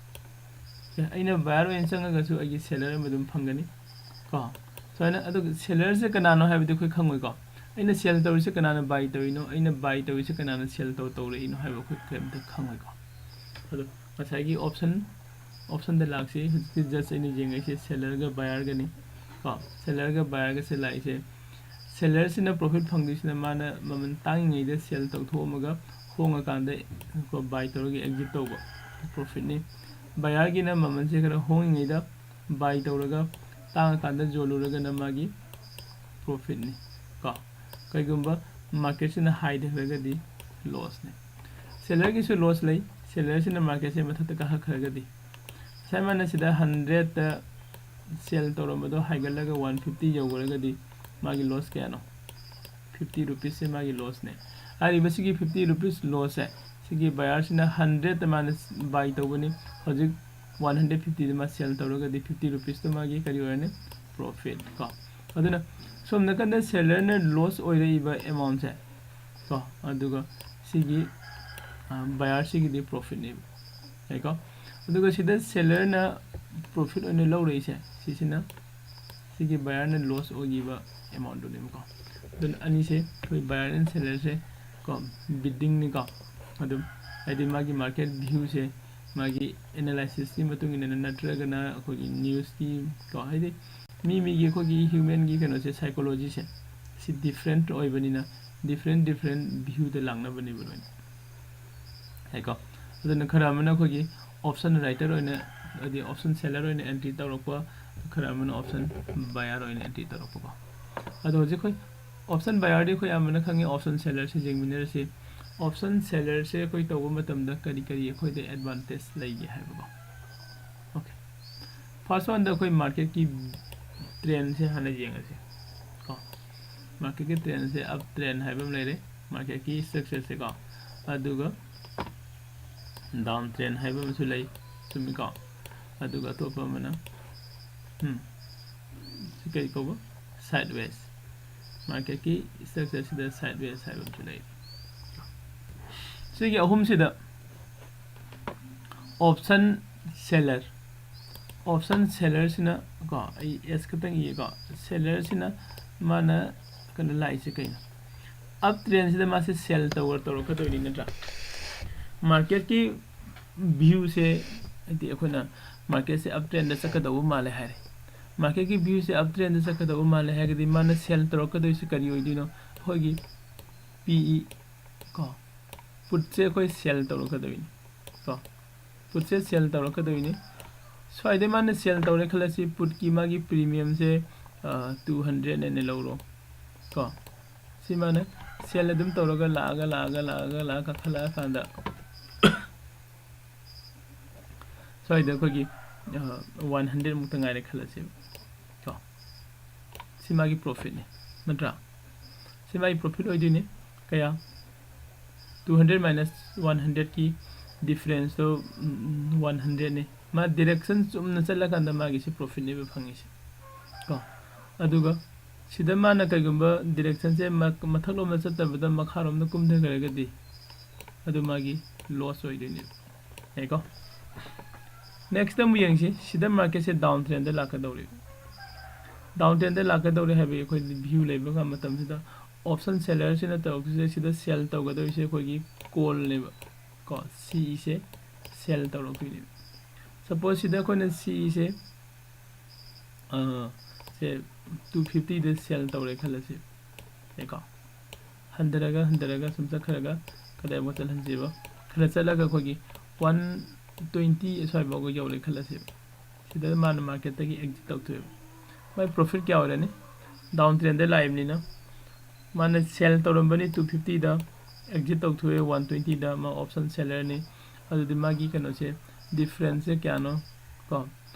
ꯑꯦ, ꯑꯩꯅ buyer ꯑꯣꯏꯅ ꯆꯪꯉꯒꯁꯨ ꯑꯩꯒꯤ seller ꯑꯃ ꯑꯗꯨꯝ ꯐꯪꯒꯅꯤ ꯀꯣ꯫ ꯁꯨꯃꯥꯏꯅ ꯑꯗꯨꯒ seller ꯁꯦ ꯀꯅꯥꯅꯣ ꯍꯥꯏꯕꯗꯤ ꯑꯩꯈꯣꯏ ꯈꯪꯉꯣꯏꯀꯣ꯫ ꯑꯩꯅ sell ꯇꯧꯔꯤꯁꯦ ꯀꯅꯥꯅ buy ꯇꯧꯔꯤꯅꯣ, ꯑꯩꯅ buy ꯇꯧꯔꯤꯁꯦ ꯀꯅꯥꯅ sell ꯇꯧ ꯇꯧꯔꯛꯏꯅꯣ ꯍꯥꯏꯕ ꯑꯩꯈꯣꯏ ꯀꯔꯤꯝꯇ ꯈꯪꯉꯣꯏꯀꯣ꯫ ꯑꯗꯣ ꯉꯁꯥꯏꯒꯤ option option ꯗ ꯂꯥꯛꯁꯤ꯫ ꯍꯧꯖꯤꯛꯇꯤ just ꯑꯩꯅ ꯌꯦꯡꯉꯛꯏꯁꯦ seller ꯒ buyer ꯒꯅꯤ ꯀꯣ꯫ Seller ꯒ buyer ꯒꯁꯦ ꯂꯥꯛꯏꯁꯦ, seller ꯁꯤꯅ profit ꯐꯪꯗꯣꯏꯁꯤꯅ ꯃꯥꯅ ꯃꯃꯜ ꯇꯥꯡꯉꯤꯉꯩꯗ sell ꯇꯧꯊꯣꯛꯑꯝꯃꯒ ꯍꯣꯡꯉꯀꯥꯟꯗ ꯀꯣ buy ꯇꯧꯔꯒ exit ꯇꯧꯕ, profit ꯅꯤ꯫ Buyer ꯒꯤꯅ ꯃꯃꯜꯁꯦ ꯈꯔ ꯍꯣꯡꯉꯤꯉꯩꯗ buy ꯇꯧꯔꯒ ꯇꯥꯡꯉꯀꯥꯟꯗ ꯌꯣꯜꯂꯨꯔꯒꯅ ꯃꯥꯒꯤ profit ꯅꯤ ꯀꯣ꯫ ꯀꯩꯒꯨꯝꯕ market ꯁꯤꯅ high ꯗ ꯂꯩꯔꯒꯗꯤ loss ꯅꯤ꯫ Seller ꯒꯤꯁꯨ loss ꯂꯩ꯫ Seller ꯁꯤꯅ market ꯁꯦ ꯃꯊꯛꯇ ꯀꯥꯈꯠꯈ꯭ꯔꯒꯗꯤ, ꯉꯁꯥꯏ ꯃꯥꯅ ꯁꯤꯗ hundred ꯇ sell ꯇꯧꯔꯝꯕꯗꯣ ꯍꯥꯏꯒꯠꯂꯒ one fifty ꯌꯧꯈ꯭ꯔꯒꯗꯤ ꯃꯥꯒꯤ loss ꯀꯌꯥꯅꯣ? Fifty rupees ꯁꯦ ꯃꯥꯒꯤ loss ꯅꯦ꯫ ꯍꯥꯏꯔꯤꯕ ꯁꯤꯒꯤ fifty rupees loss ꯁꯦ, ꯁꯤꯒꯤ buyer ꯁꯤꯅ hundred ꯇ ꯃꯥꯅ buy ꯇꯧꯕꯅꯤ, ꯍꯧꯖꯤꯛ one hundred fifty ꯗ ꯃꯥ sell ꯇꯧꯔꯒꯗꯤ fifty rupees ꯇꯣ ꯃꯥꯒꯤ ꯀꯔꯤ ꯑꯣꯏꯔꯅꯤ? Profit ꯀꯣ꯫ ꯑꯗꯨꯅ ꯁꯣꯝ ꯅꯥꯀꯟꯗ seller ꯅ loss ꯑꯣꯏꯔꯛꯏꯕ amount ꯁꯦ ꯀꯣ, ꯑꯗꯨꯒ ꯁꯤꯒꯤ, ꯑ, buyer ꯁꯤꯒꯤꯗꯤ profit ꯅꯦꯕ꯫ ꯌꯥꯏꯀꯣ? ꯑꯗꯨꯒ ꯁꯤꯗ seller ꯅ profit ꯑꯣꯏꯅ ꯂꯧꯔꯛꯏꯁꯦ, ꯁꯤꯁꯤꯅ ꯁꯤꯒꯤ buyer ꯅ loss ꯑꯣꯏꯈꯤꯕ amount ꯗꯨꯅꯦꯕꯀꯣ꯫ ꯑꯗꯨꯅ ꯑꯅꯤꯁꯦ ꯑꯩꯈꯣꯏ buyer and seller ꯁꯦ ꯀꯣ, bidding ꯅꯤꯀꯣ꯫ ꯑꯗꯨꯝ ꯍꯥꯏꯗꯤ ꯃꯥꯒꯤ market view ꯁꯦ, ꯃꯥꯒꯤ analysis ꯀꯤ ꯃꯇꯨꯡ ꯏꯟꯅ ꯅꯠꯇ꯭ꯔꯒꯅ ꯑꯩꯈꯣꯏꯒꯤ news ꯀꯤ ꯀꯣ, ꯍꯥꯏꯗꯤ ꯃꯤ ꯃꯤꯒꯤ ꯑꯩꯈꯣꯏꯒꯤ human ꯒꯤ ꯀꯩꯅꯣꯁꯦ, psychology ꯁꯦ ꯁꯤ different ꯑꯣꯏꯕꯅꯤꯅ different different view ꯗ ꯂꯥꯛꯅꯕꯅꯦꯕ ꯂꯣꯏꯅ꯫ ꯌꯥꯏꯀꯣ? ꯑꯗꯨꯅ ꯈꯔ ꯑꯃꯅ ꯑꯩꯈꯣꯏꯒꯤ option writer ꯑꯣꯏꯅ, ꯍꯥꯏꯗꯤ option seller ꯑꯣꯏꯅ entry ꯇꯧꯔꯛꯄ, ꯈꯔ ꯑꯃꯅ option buyer ꯑꯣꯏꯅ entry ꯇꯧꯔꯛꯄꯀꯣ꯫ ꯑꯗꯣ ꯍꯧꯖꯤꯛ ꯑꯩꯈꯣꯏ option buyer ꯗꯤ ꯑꯩꯈꯣꯏ ꯑꯌꯥꯝꯕꯅ ꯈꯪꯉꯤ, option seller ꯁꯦ ꯌꯦꯡꯃꯤꯟꯅꯔꯁꯤ꯫ Option seller ꯁꯦ ꯑꯩꯈꯣꯏ ꯇꯧꯕ ꯃꯇꯝꯗ ꯀꯔꯤ ꯀꯔꯤ ꯑꯩꯈꯣꯏꯗ advantage ꯂꯩꯒꯦ ꯍꯥꯏꯕꯀꯣ꯫ Okay, first one ꯗ ꯑꯩꯈꯣꯏ market ꯀꯤ trend ꯁꯦ ꯍꯥꯟꯅ ꯌꯦꯡꯉꯁꯤ ꯀꯣ꯫ ꯃꯥꯔꯀꯦꯠꯀꯤ ꯇ꯭ꯔꯦꯟꯁꯦ ꯑꯞ ꯇ꯭ꯔꯦꯟ ꯍꯥꯏꯕ ꯑꯃ ꯂꯩꯔꯦ, ꯃꯥꯔꯀꯦꯠꯀꯤ ꯁ꯭ꯇ꯭ꯔꯛꯆꯔꯁꯦꯀꯣ꯫ ꯑꯗꯨꯒ ꯗꯥꯎꯟ ꯇ꯭ꯔꯦꯟ ꯍꯥꯏꯕ ꯑꯃꯁꯨ ꯂꯩ, ꯆꯨꯝꯃꯤꯀꯣ꯫ ꯑꯗꯨꯒ ꯑꯇꯣꯞꯄ ꯑꯃꯅ ꯎꯝ, ꯁꯤ ꯀꯔꯤ ꯀꯧꯕ? ꯁꯥꯏꯠ ꯋꯦꯁ꯫ ꯃꯥꯔꯀꯦꯠꯀꯤ ꯁ꯭ꯇ꯭ꯔꯛꯆꯔꯁꯤꯗ ꯁꯥꯏꯠ ꯋꯦꯁ ꯍꯥꯏꯕ ꯑꯃꯁꯨ ꯂꯩ꯫ ꯁꯤꯒꯤ ꯑꯍꯨꯝꯁꯤꯗ ꯑꯣꯞꯁꯟ ꯁꯦꯂꯔ, ꯑꯣꯞꯁꯟ ꯁꯦꯂꯔꯁꯤꯅ ꯀꯣ, ꯑꯩ ꯑꯦꯁ ꯈꯛꯇꯪ ꯏꯒꯦꯀꯣ꯫ ꯁꯦꯂꯔꯁꯤꯅ ꯃꯥꯅ ꯀꯩꯅꯣ ꯂꯥꯛꯏꯁꯦ ꯀꯩꯅꯣ? ꯑꯞ ꯇ꯭ꯔꯦꯟꯁꯤꯗ ꯃꯥꯁꯦ ꯁꯦꯜ ꯇꯧꯔ ꯇꯧꯔꯛꯀꯗꯣꯏꯅꯤ ꯅꯠꯇ꯭ꯔꯥ? ꯃꯥꯔꯀꯦꯠꯀꯤ ꯚ꯭ꯌꯨꯁꯦ, ꯍꯥꯏꯗꯤ ꯑꯩꯈꯣꯏꯅ ꯃꯥꯔꯀꯦꯠꯁꯦ ꯑꯞ ꯇ꯭ꯔꯦꯟꯗ ꯆꯠꯀꯗꯧꯕ ꯃꯥꯜꯂꯦ ꯍꯥꯏꯔꯦ꯫ ꯃꯥꯔꯀꯦꯠꯀꯤ ꯚ꯭ꯌꯨꯁꯦ ꯑꯞ ꯇ꯭ꯔꯦꯟꯗ ꯆꯠꯀꯗꯧꯕ ꯃꯥꯜꯂꯦ ꯍꯥꯏꯔꯒꯗꯤ ꯃꯥꯅ ꯁꯦꯜ ꯇꯧꯔꯛꯀꯗꯣꯏꯁꯦ ꯀꯔꯤ ꯑꯣꯏꯗꯣꯏꯅꯣ? ꯑꯩꯈꯣꯏꯒꯤ ꯄꯤ ꯏ ꯀꯣ, ꯄꯨꯠꯁꯦ ꯑꯩꯈꯣꯏ ꯁꯦꯜ ꯇꯧꯔꯛꯀꯗꯣꯏꯅꯤ ꯀꯣ꯫ ꯄꯨꯠꯁꯦ ꯁꯦꯜ ꯇꯧꯔꯛꯀꯗꯣꯏꯅꯤ꯫ ꯁ꯭ꯋꯥꯏꯗ ꯃꯥꯅ ꯁꯦꯜ ꯇꯧꯔꯦ ꯈꯜꯂꯁꯤ, ꯄꯨꯠꯀꯤ ꯃꯥꯒꯤ ꯄ꯭ꯔꯤꯃꯤꯌꯝꯁꯦ, ꯑ, ꯇꯨ ꯍꯟꯗ꯭ꯔꯦꯠꯅꯦꯅ ꯂꯧꯔꯣ ꯀꯣ꯫ ꯁꯤ ꯃꯥꯅ ꯁꯦꯜ ꯑꯗꯨꯝ ꯇꯧꯔꯒ ꯂꯥꯛꯑꯒ, ꯂꯥꯛꯑꯒ, ꯂꯥꯛꯑꯒ, ꯂꯥꯛꯑꯒ ꯀꯥꯈꯠꯂꯛꯑꯀꯥꯟꯗ ꯁ꯭ꯋꯥꯏꯗ ꯑꯩꯈꯣꯏꯒꯤ, ꯑ, ꯋꯥꯟ ꯍꯟꯗ꯭ꯔꯦꯠ ꯃꯨꯛꯇ ꯉꯥꯏꯔꯦ ꯈꯜꯂꯁꯦꯕ ꯀꯣ꯫ ꯁꯤ ꯃꯥꯒꯤ ꯄ꯭ꯔꯣꯐꯤꯠꯅꯤ ꯅꯠꯇ꯭ꯔꯥ? ꯁꯤ ꯃꯥꯒꯤ ꯄ꯭ꯔꯣꯐꯤꯠ ꯑꯣꯏꯗꯣꯏꯅꯤ꯫ ꯀꯌꯥ? Two hundred minus one hundredꯀꯤ ꯗꯤꯐ꯭ꯔꯦꯟꯁꯇꯣ, ꯎꯝ, ꯋꯥꯟ ꯍꯟꯗ꯭ꯔꯦꯠꯅꯤ꯫ ꯃꯥ ꯗꯤꯔꯦꯛꯁꯟ ꯆꯨꯝꯅ ꯆꯠꯂꯀꯥꯟꯗ ꯃꯥꯒꯤꯁꯤ ꯄ꯭ꯔꯣꯐꯤꯠꯅꯦꯕ ꯐꯪꯉꯤꯁꯦ ꯀꯣ꯫ ꯑꯗꯨꯒ ꯁꯤꯗ ꯃꯥꯅ ꯀꯩꯒꯨꯝꯕ ꯗꯤꯔꯦꯛꯁꯟꯁꯦ ꯃ-, ꯃꯊꯛꯂꯣꯝꯗ ꯆꯠꯇꯕꯤꯗ ꯃꯈꯥꯔꯣꯝꯗ ꯀꯨꯝꯊꯈ꯭ꯔꯒꯗꯤ ꯑꯗꯨ ꯃꯥꯒꯤ ꯂꯣꯁ ꯑꯣꯏꯗꯣꯏꯅꯦꯕ꯫ ꯌꯥꯏꯀꯣ? ꯅꯦꯛꯁꯇ ꯑꯃꯨꯛ ꯌꯦꯡꯁꯤ꯫ ꯁꯤꯗ ꯃꯥꯔꯀꯦꯠꯁꯦ ꯗꯥꯎꯟ ꯇ꯭ꯔꯦꯟꯗ ꯂꯥꯛꯀꯗꯧꯔꯤ꯫ ꯗꯥꯎꯟ ꯇ꯭ꯔꯦꯟꯗ ꯂꯥꯛꯀꯗꯧꯔꯤ ꯍꯥꯏꯕꯒꯤ ꯑꯩꯈꯣꯏ ꯚ꯭ꯌꯨ ꯂꯩꯕ ꯃꯇꯝꯁꯤꯗ ꯑꯣꯞꯁꯟ ꯁꯦꯂꯔꯁꯤꯅ ꯇꯧꯔꯛꯇꯣꯏꯁꯦ, ꯁꯤꯗ ꯁꯦꯜ ꯇꯧꯒꯗꯧꯔꯤꯁꯦ ꯑꯩꯈꯣꯏꯒꯤ ꯀꯣꯜꯅꯦꯕ ꯀꯣ꯫ ꯁꯤꯏꯁꯦ ꯁꯦꯜ ꯇꯧꯔꯛꯇꯣꯏꯅꯦꯕ꯫ ꯁꯄꯣꯁ ꯁꯤꯗ ꯑꯩꯈꯣꯏꯅ ꯁꯤꯏꯁꯦ, ꯑ, ꯁꯦ two fiftyꯗ ꯁꯦꯜ ꯇꯧꯔꯦ ꯈꯜꯂꯁꯤ꯫ ꯌꯥꯏꯀꯣ? ꯍꯟꯊꯔꯒ, ꯍꯟꯊꯔꯒ ꯁꯨꯝ ꯆꯠꯈ꯭ꯔꯒ ꯀꯗꯥꯏꯐꯥꯎ ꯆꯠꯍꯟꯁꯦꯕ? ꯈꯔ ꯆꯠꯂꯒ ꯑꯩꯈꯣꯏꯒꯤ one twenty ꯑꯁ꯭ꯋꯥꯏꯐꯥꯎꯕ ꯌꯧꯔꯦ ꯈꯜꯂꯁꯦꯕ꯫ ꯁꯤꯗ ꯃꯥꯅ ꯃꯥꯔꯀꯦꯠꯇꯒꯤ ꯑꯦꯛꯖꯤꯠ ꯇꯧꯊꯣꯛꯑꯦꯕ꯫ ꯃꯥꯏ ꯄ꯭ꯔꯣꯐꯤꯠ ꯀꯌꯥ ꯑꯣꯏꯔꯅꯤ? ꯗꯥꯎꯟ ꯇ꯭ꯔꯦꯟꯗ ꯂꯥꯛꯏꯕꯅꯤꯅ꯫ ꯃꯥꯅ ꯁꯦꯜ ꯇꯧꯔꯝꯕꯅꯤ two fiftyꯗ, ꯑꯦꯛꯖꯤꯠ ꯇꯧꯊꯣꯛꯑꯦ one twentyꯗ, ꯃꯥ ꯑꯣꯞꯁꯟ ꯁꯦꯂꯔꯅꯤ꯫ ꯑꯗꯨꯗꯤ ꯃꯥꯒꯤ ꯀꯩꯅꯣꯁꯦ, ꯗꯤꯐ꯭ꯔꯦꯟꯁꯁꯦ ꯀꯌꯥꯅꯣ? ꯀꯣ,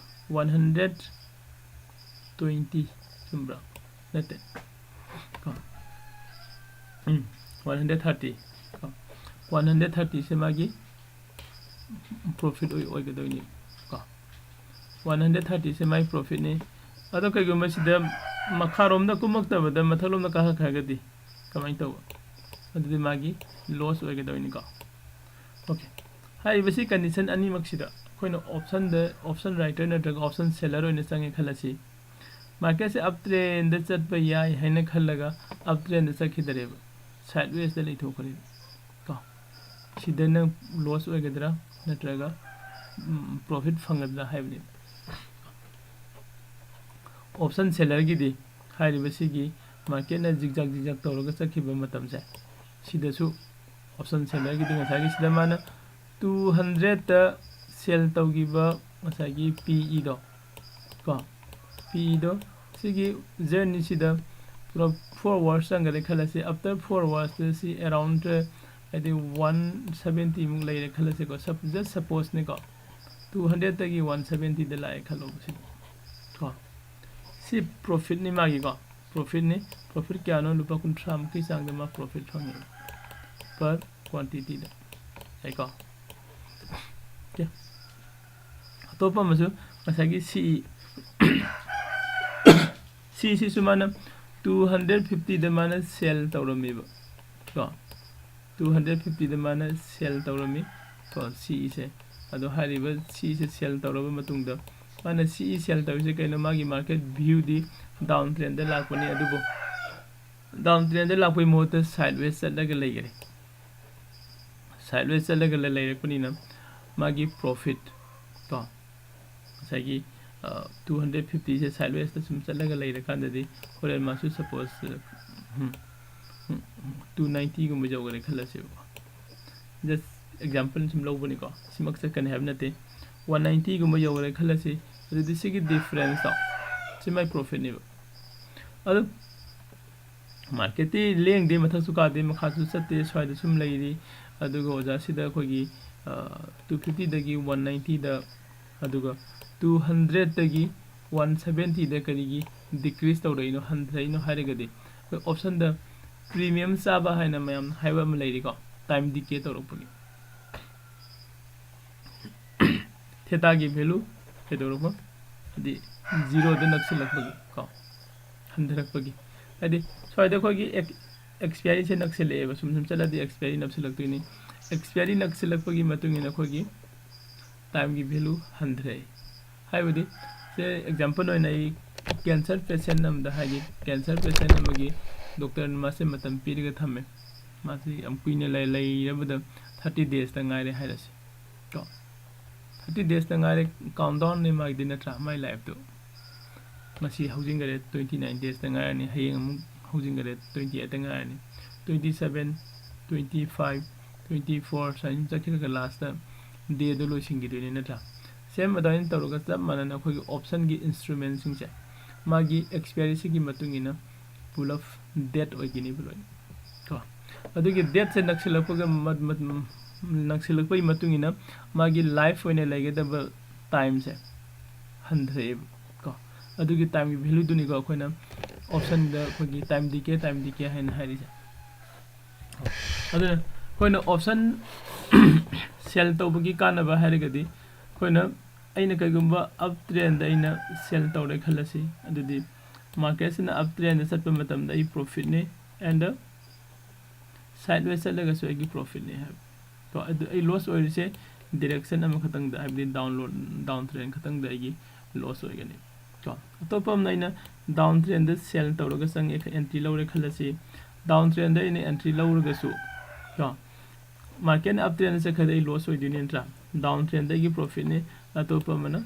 one hundred twenty, ꯆꯨꯝꯕ꯭ꯔꯥ? ꯅꯠꯇꯦ ꯀꯣ, ꯎꯝ, ꯋꯥꯟ ꯍꯟꯗ꯭ꯔꯦꯠ ꯊꯥꯔꯇꯤ ꯀꯣ꯫ ꯋꯥꯟ ꯍꯟꯗ꯭ꯔꯦꯠ ꯊꯥꯔꯇꯤꯁꯦ ꯃꯥꯒꯤ ꯄ꯭ꯔꯣꯐꯤꯠ ꯑꯣꯏꯒꯗꯣꯏꯅꯤ ꯀꯣ꯫ ꯋꯥꯟ ꯍꯟꯗ꯭ꯔꯦꯠ ꯊꯥꯔꯇꯤꯁꯦ ꯃꯥꯒꯤ ꯄ꯭ꯔꯣꯐꯤꯠꯅꯤ꯫ ꯑꯗꯣ ꯀꯩꯒꯨꯝꯕ ꯁꯤꯗ ꯃꯈꯥꯔꯣꯝꯗ ꯀꯨꯝꯃꯛꯇꯕꯗ ꯃꯊꯛꯂꯣꯝꯗ ꯀꯥꯈꯠꯈ꯭ꯔꯒꯗꯤ ꯀꯃꯥꯏꯅ ꯇꯧꯕ? ꯑꯗꯨꯗꯤ ꯃꯥꯒꯤ ꯂꯣꯁ ꯑꯣꯏꯒꯗꯣꯏꯅꯤꯀꯣ꯫ ꯑꯣꯀꯦ, ꯍꯥꯏꯔꯤꯕꯁꯤ ꯀꯟꯗꯤꯁꯟ ꯑꯅꯤꯃꯛꯁꯤꯗ ꯑꯩꯈꯣꯏꯅ ꯑꯣꯞꯁꯟꯗ, ꯑꯣꯞꯁꯟ ꯔꯥꯏꯇꯔ ꯅꯠꯇ꯭ꯔꯒ ꯑꯣꯞꯁꯟ ꯁꯦꯂꯔ ꯑꯣꯏꯅ ꯆꯪꯉꯦ ꯈꯜꯂꯁꯤ꯫ ꯃꯥꯔꯀꯦꯠꯁꯦ ꯑꯞ ꯇ꯭ꯔꯦꯟꯗ ꯆꯠꯄ ꯌꯥꯏ ꯍꯥꯏꯅ ꯈꯜꯂꯒ ꯑꯞ ꯇ꯭ꯔꯦꯟꯗ ꯆꯠꯈꯤꯗꯔꯦꯕ, ꯁꯥꯏꯠ ꯋꯦꯁꯇ ꯂꯩꯊꯣꯛꯈ꯭ꯔꯦꯕ ꯀꯣ꯫ ꯁꯤꯗ ꯅꯪ ꯂꯣꯁ ꯑꯣꯏꯒꯗ꯭ꯔꯥ ꯅꯠꯇ꯭ꯔꯒ ꯄ꯭ꯔꯣꯐꯤꯠ ꯐꯪꯒꯗ꯭ꯔꯥ ꯍꯥꯏꯕꯅꯤ꯫ ꯑꯣꯞꯁꯟ ꯁꯦꯂꯔꯒꯤꯗꯤ ꯍꯥꯏꯔꯤꯕꯁꯤꯒꯤ ꯃꯥꯔꯀꯦꯠꯅ ꯖꯤꯛꯖꯥꯛ ꯖꯤꯛꯖꯥꯛ ꯇꯧꯔꯒ ꯆꯠꯈꯤꯕ ꯃꯇꯝꯁꯦ, ꯁꯤꯗꯁꯨ ꯑꯣꯞꯁꯟ ꯁꯦꯂꯔꯒꯤꯗꯤ ꯉꯁꯥꯏꯒꯤ ꯁꯤꯗ ꯃꯥꯅ ꯇꯨ ꯍꯟꯗ꯭ꯔꯦꯠꯇ ꯁꯦꯜ ꯇꯧꯈꯤꯕ ꯉꯁꯥꯏꯒꯤ ꯄꯤ ꯏꯗꯣ ꯀꯣ, ꯄꯤ ꯏꯗꯣ ꯁꯤꯒꯤ ꯖꯔꯅꯤꯁꯤꯗ ꯄꯨꯂꯞ ꯐꯣꯔ ꯑꯋꯥꯔꯁ ꯆꯪꯈꯔꯦ ꯈꯜꯂꯁꯤ꯫ ꯑꯥꯐꯇꯔ ꯐꯣꯔ ꯑꯋꯥꯔꯁꯇ ꯁꯤ ꯑꯦꯔꯥꯎꯟ ꯍꯥꯏꯗꯤ ꯋꯥꯟ ꯁꯕꯦꯟꯇꯤꯃꯨꯛ ꯂꯩꯔꯦ ꯈꯜꯂꯁꯤꯀꯣ, ꯁꯞ ꯖꯁ ꯁꯄꯣꯁꯅꯤꯀꯣ꯫ ꯇꯨ ꯍꯟꯗ꯭ꯔꯦꯠꯇꯒꯤ ꯋꯥꯟ ꯁꯕꯦꯟꯇꯤꯗ ꯂꯥꯛꯑꯦ ꯈꯜꯂꯣꯕ ꯁꯤ ꯀꯣ꯫ ꯁꯤ ꯄ꯭ꯔꯣꯐꯤꯠꯅꯤ ꯃꯥꯒꯤꯀꯣ, ꯄ꯭ꯔꯣꯐꯤꯠꯅꯤ꯫ ꯄ꯭ꯔꯣꯐꯤꯠ ꯀꯌꯥꯅꯣ? ꯂꯨꯄꯥ ꯀꯨꯟꯊ꯭ꯔꯥꯃꯨꯛꯀꯤ ꯆꯥꯡꯗ ꯃꯥ ꯄ꯭ꯔꯣꯐꯤꯠ ꯐꯪꯉꯦ ꯄꯔ ꯀ꯭ꯋꯥꯟꯇꯤꯇꯤꯗ꯫ ꯌꯥꯏꯀꯣ? ꯑꯣꯀꯦ, ꯑꯇꯣꯞꯄ ꯑꯃꯁꯨ ꯉꯁꯥꯏꯒꯤ ꯁꯤ ꯏ ꯁꯤꯁꯤꯁꯨ ꯃꯥꯅ ꯇꯨ ꯍꯟꯗ꯭ꯔꯦꯠ ꯐꯤꯐꯇꯤꯗ ꯃꯥꯅ ꯁꯦꯜ ꯇꯧꯔꯝꯃꯦꯕ ꯀꯣ꯫ ꯇꯨ ꯍꯟꯗ꯭ꯔꯦꯠ ꯐꯤꯐꯇꯤꯗ ꯃꯥꯅ ꯁꯦꯜ ꯇꯧꯔꯝꯃꯤ ꯀꯣ, ꯁꯤ ꯏꯁꯦ꯫ ꯑꯗꯣ ꯍꯥꯏꯔꯤꯕ ꯁꯤ ꯏꯁꯦ ꯁꯦꯜ ꯇꯧꯔꯕ ꯃꯇꯨꯡꯗ ꯃꯥꯅ ꯁꯤ ꯏ ꯁꯦꯜ ꯇꯧꯔꯤꯁꯦ ꯀꯩꯅꯣ? ꯃꯥꯒꯤ ꯃꯥꯔꯀꯦꯠ ꯚ꯭ꯌꯨꯗꯤ ꯗꯥꯎꯟ ꯇ꯭ꯔꯦꯟꯗ ꯂꯥꯛꯄꯅꯤ, ꯑꯗꯨꯕꯨ ꯗꯥꯎꯟ ꯇ꯭ꯔꯦꯟꯗ ꯂꯥꯛꯄꯒꯤ ꯃꯍꯨꯠꯇ ꯁꯥꯏꯠ ꯋꯦꯁ ꯆꯠꯂꯒ ꯂꯩꯈꯔꯦ꯫ ꯁꯥꯏꯠ ꯋꯦꯁ ꯆꯠꯂꯒ ꯂꯩꯔꯛꯄꯅꯤꯅ ꯃꯥꯒꯤ ꯄ꯭ꯔꯣꯐꯤꯠ ꯀꯣ, ꯉꯁꯥꯏꯒꯤ ꯇꯨ ꯍꯟꯗ꯭ꯔꯦꯠ ꯐꯤꯐꯇꯤꯁꯦ ꯁꯥꯏꯠ ꯋꯦꯁꯇ ꯁꯨꯝ ꯆꯠꯂꯒ ꯂꯩꯔꯀꯥꯟꯗꯗꯤ ꯍꯣꯔꯦꯟ ꯃꯥꯁꯨ ꯁꯄꯣꯁ ꯇꯨ ꯅꯥꯏꯟꯇꯤꯒꯨꯝꯕ ꯌꯧꯈꯔꯦ ꯈꯜꯂꯁꯦꯕꯀꯣ꯫ ꯖꯁ ꯑꯦꯛꯖꯥꯝꯄꯜ ꯁꯨꯝ ꯂꯧꯕꯅꯤꯀꯣ, ꯁꯤꯃꯛ ꯆꯠꯀꯅꯤ ꯍꯥꯏꯕ ꯅꯠꯇꯦ꯫ ꯋꯥꯟ ꯅꯥꯏꯟꯇꯤꯒꯨꯝꯕ ꯌꯧꯈꯔꯦ ꯈꯜꯂꯁꯤ, ꯑꯗꯨꯗꯤ ꯁꯤꯒꯤ ꯗꯤꯐ꯭ꯔꯦꯟꯁꯇꯣ ꯁꯤ ꯃꯥꯏ ꯄ꯭ꯔꯣꯐꯤꯠꯅꯦꯕ꯫ ꯑꯗꯨ ꯃꯥꯔꯀꯦꯠꯇꯤ ꯂꯦꯡꯗꯦ, ꯃꯊꯛꯁꯨ ꯀꯥꯗꯦ, ꯃꯈꯥꯁꯨ ꯆꯠꯇꯦ, ꯁ꯭ꯋꯥꯏꯗ ꯁꯨꯝ ꯂꯩꯔꯤ꯫ ꯑꯗꯨꯒ ꯑꯣꯖꯥꯁꯤꯗ ꯑꯩꯈꯣꯏꯒꯤ ꯇꯨ ꯐꯤꯐꯇꯤꯗꯒꯤ ꯋꯥꯟ ꯅꯥꯏꯟꯇꯤꯗ, ꯑꯗꯨꯒ ꯇꯨ ꯍꯟꯗ꯭ꯔꯦꯠꯇꯒꯤ ꯋꯥꯟ ꯁꯕꯦꯟꯇꯤꯗ ꯀꯔꯤꯒꯤ ꯗꯤꯀ꯭ꯔꯤꯁ ꯇꯧꯔꯛꯏꯅꯣ, ꯍꯟꯊꯔꯛꯏꯅꯣ ꯍꯥꯏꯔꯒꯗꯤ ꯑꯩꯈꯣꯏ ꯑꯣꯞꯁꯟꯗ ꯄ꯭ꯔꯤꯃꯤꯌꯝ ꯆꯥꯕ ꯍꯥꯏꯅ ꯃꯌꯥꯝꯅ ꯍꯥꯏꯕ ꯑꯃ ꯂꯩꯔꯤꯀꯣ, ꯇꯥꯏꯝ ꯗꯤꯀꯦ ꯇꯧꯔꯛꯄꯒꯤ꯫ ꯊꯦꯇꯥꯒꯤ ꯚꯦꯂꯨ ꯀꯩꯗꯧꯔꯛꯄ? ꯍꯥꯏꯗꯤ ꯖꯤꯔꯣꯗ ꯅꯛꯁꯤꯜꯂꯛꯄꯒꯤ ꯀꯣ, ꯍꯟꯊꯔꯛꯄꯒꯤ꯫ ꯍꯥꯏꯗꯤ ꯁ꯭ꯋꯥꯏꯗ ꯑꯩꯈꯣꯏꯒꯤ ꯑꯦꯛꯁꯄꯤꯌꯥꯔꯤꯁꯦ ꯅꯛꯁꯤꯜꯂꯛꯑꯦꯕ, ꯁꯨꯝ ꯁꯨꯝ ꯆꯠꯂꯗꯤ ꯑꯦꯛꯁꯄꯤꯌꯥꯔꯤ ꯅꯛꯁꯤꯜꯂꯛꯇꯣꯏꯅꯤ꯫ ꯑꯦꯛꯁꯄꯤꯌꯥꯔꯤ ꯅꯛꯁꯤꯜꯂꯛꯄꯒꯤ ꯃꯇꯨꯡ ꯏꯟꯅ ꯑꯩꯈꯣꯏꯒꯤ ꯇꯥꯏꯝꯒꯤ ꯚꯦꯂꯨ ꯍꯟꯊꯔꯛꯏ꯫ ꯍꯥꯏꯕꯗꯤ ꯁꯦ, ꯑꯦꯛꯖꯥꯝꯄꯜ ꯑꯣꯏꯅ ꯑꯩ ꯀꯦꯟꯁꯔ ꯄꯦꯁꯦꯟ ꯑꯃꯗ ꯍꯥꯏꯒꯦ, ꯀꯦꯟꯁꯔ ꯄꯦꯁꯦꯟ ꯑꯃꯒꯤ ꯗꯣꯛꯇꯔꯅ ꯃꯥꯁꯦ ꯃꯇꯝ ꯄꯤꯔꯒ ꯊꯝꯃꯦ꯫ ꯃꯥꯁꯤ ꯌꯥꯝ ꯀꯨꯏꯅ ꯂꯩ-, ꯂꯩꯔꯕꯗ ꯊꯥꯔꯇꯤ ꯗꯦꯖꯇ ꯉꯥꯏꯔꯦ ꯍꯥꯏꯔꯁꯤ ꯀꯣ꯫ ꯊꯥꯔꯇꯤ ꯗꯦꯖꯇ ꯉꯥꯏꯔꯦ, ꯀꯥꯎꯟꯗꯥꯎꯟꯅꯦ ꯃꯥꯒꯤꯗꯤ, ꯅꯠꯇ꯭ꯔꯥ? ꯃꯥꯏ ꯂꯥꯏꯐꯇꯨ ꯉꯁꯤ ꯍꯧꯖꯤꯟꯈꯔꯦ, ꯇ꯭ꯋꯦꯟꯇꯤ ꯅꯥꯏꯟ ꯗꯦꯖꯇ ꯉꯥꯏꯔꯅꯤ, ꯍꯌꯦꯡ ꯑꯃꯨꯛ ꯍꯧꯖꯤꯟꯈꯔꯦ, ꯇ꯭ꯋꯦꯟꯇꯤ ꯑꯩꯠꯇ ꯉꯥꯏꯔꯅꯤ, twenty seven, twenty five, twenty four ꯁꯨꯃꯥꯏꯅ ꯁꯨꯝ ꯆꯠꯈꯤꯔꯒ ꯂꯥꯁꯇ ꯗꯦꯗꯣ ꯂꯣꯏꯁꯤꯟꯈꯤꯗꯣꯏꯅꯤ, ꯅꯠꯇ꯭ꯔꯥ? ꯁꯦꯝ ꯑꯗꯨꯃꯥꯏꯅ ꯇꯧꯔꯒ ꯆꯞ ꯃꯥꯟꯅꯅ ꯑꯩꯈꯣꯏꯒꯤ ꯑꯣꯞꯁꯟꯒꯤ ꯏꯟꯁꯇ꯭ꯔꯨꯃꯦꯟꯁꯤꯡꯁꯦ ꯃꯥꯒꯤ ꯑꯦꯛꯁꯄꯤꯌꯥꯔꯤꯁꯤꯒꯤ ꯃꯇꯨꯡ ꯏꯟꯅ ꯄꯨꯂꯞ ꯗꯦꯠ ꯑꯣꯏꯒꯅꯤꯕ ꯂꯣꯏꯅ ꯀꯣ꯫ ꯑꯗꯨꯒꯤ ꯗꯦꯠꯁꯦ ꯅꯛꯁꯤꯜꯂꯛꯄꯒ ꯃ-, ꯃ-, ꯅꯛꯁꯤꯜꯂꯛꯄꯒꯤ ꯃꯇꯨꯡ ꯏꯟꯅ ꯃꯥꯒꯤ ꯂꯥꯏꯐ ꯑꯣꯏꯅ ꯂꯩꯒꯗꯕ ꯇꯥꯏꯝꯁꯦ ꯍꯟꯊꯔꯛꯑꯦꯕ ꯀꯣ꯫ ꯑꯗꯨꯒꯤ ꯇꯥꯏꯝꯒꯤ ꯚꯦꯂꯨꯗꯨꯅꯤꯀꯣ ꯑꯩꯈꯣꯏꯅ ꯑꯣꯞꯁꯟꯗ ꯑꯩꯈꯣꯏꯒꯤ ꯇꯥꯏꯝ ꯗꯤꯀꯦ, ꯇꯥꯏꯝ ꯗꯤꯀꯦ ꯍꯥꯏꯅ ꯍꯥꯏꯔꯤꯁꯦ꯫ ꯑꯗꯨꯅ ꯑꯩꯈꯣꯏꯅ ꯑꯣꯞꯁꯟ ꯁꯦꯜ ꯇꯧꯕꯒꯤ ꯀꯥꯟꯅꯕ ꯍꯥꯏꯔꯒꯗꯤ ꯑꯩꯈꯣꯏꯅ, ꯑꯩꯅ ꯀꯩꯒꯨꯝꯕ ꯑꯞ ꯇ꯭ꯔꯦꯟꯗ ꯑꯩꯅ ꯁꯦꯜ ꯇꯧꯔꯦ ꯈꯜꯂꯁꯤ, ꯑꯗꯨꯗꯤ ꯃꯥꯔꯀꯦꯠꯁꯤꯅ ꯑꯞ ꯇ꯭ꯔꯦꯟꯗ ꯆꯠꯄ ꯃꯇꯝꯗ ꯑꯩ ꯄ꯭ꯔꯣꯐꯤꯠꯅꯤ, ꯑꯦꯟꯗ ꯁꯥꯏꯠ ꯋꯦ ꯆꯠꯂꯒꯁꯨ ꯑꯩꯒꯤ ꯄ꯭ꯔꯣꯐꯤꯠꯅꯤ ꯍꯥꯏꯕ꯫ ꯀꯣ, ꯑꯗꯨ ꯑꯩ ꯂꯣꯁ ꯑꯣꯏꯔꯤꯁꯦ ꯗꯤꯔꯦꯛꯁꯟ ꯑꯃꯈꯛꯇꯪꯗ, ꯍꯥꯏꯕꯗꯤ ꯗꯥꯎꯟ ꯂꯣ-, ꯗꯥꯎꯟ ꯇ꯭ꯔꯦꯟ ꯈꯛꯇꯪꯗ ꯑꯩꯒꯤ ꯂꯣꯁ ꯑꯣꯏꯒꯅꯤ꯫ ꯀꯣ, ꯑꯇꯣꯞꯄ ꯑꯃꯅ ꯑꯩꯅ ꯗꯥꯎꯟ ꯇ꯭ꯔꯦꯟꯗ ꯁꯦꯜ ꯇꯧꯔꯒ ꯆꯪꯉꯦ, ꯑꯦꯟꯇ꯭ꯔꯤ ꯂꯧꯔꯦ ꯈꯜꯂꯁꯤ, ꯗꯥꯎꯟ ꯇ꯭ꯔꯦꯟꯗ ꯑꯩꯅ ꯑꯦꯟꯇ꯭ꯔꯤ ꯂꯧꯔꯒꯁꯨ ꯀꯣ, ꯃꯥꯔꯀꯦꯠꯅ ꯑꯞ ꯇ꯭ꯔꯦꯟꯗ ꯆꯠꯈ꯭ꯔꯗꯤ ꯑꯩ ꯂꯣꯁ ꯑꯣꯏꯗꯣꯏꯅꯤ, ꯅꯠꯇ꯭ꯔꯥ? ꯗꯥꯎꯟ ꯇ꯭ꯔꯦꯟꯗ ꯑꯩꯒꯤ ꯄ꯭ꯔꯣꯐꯤꯠꯅꯤ, ꯑꯇꯣꯞꯄ ꯑꯃꯅ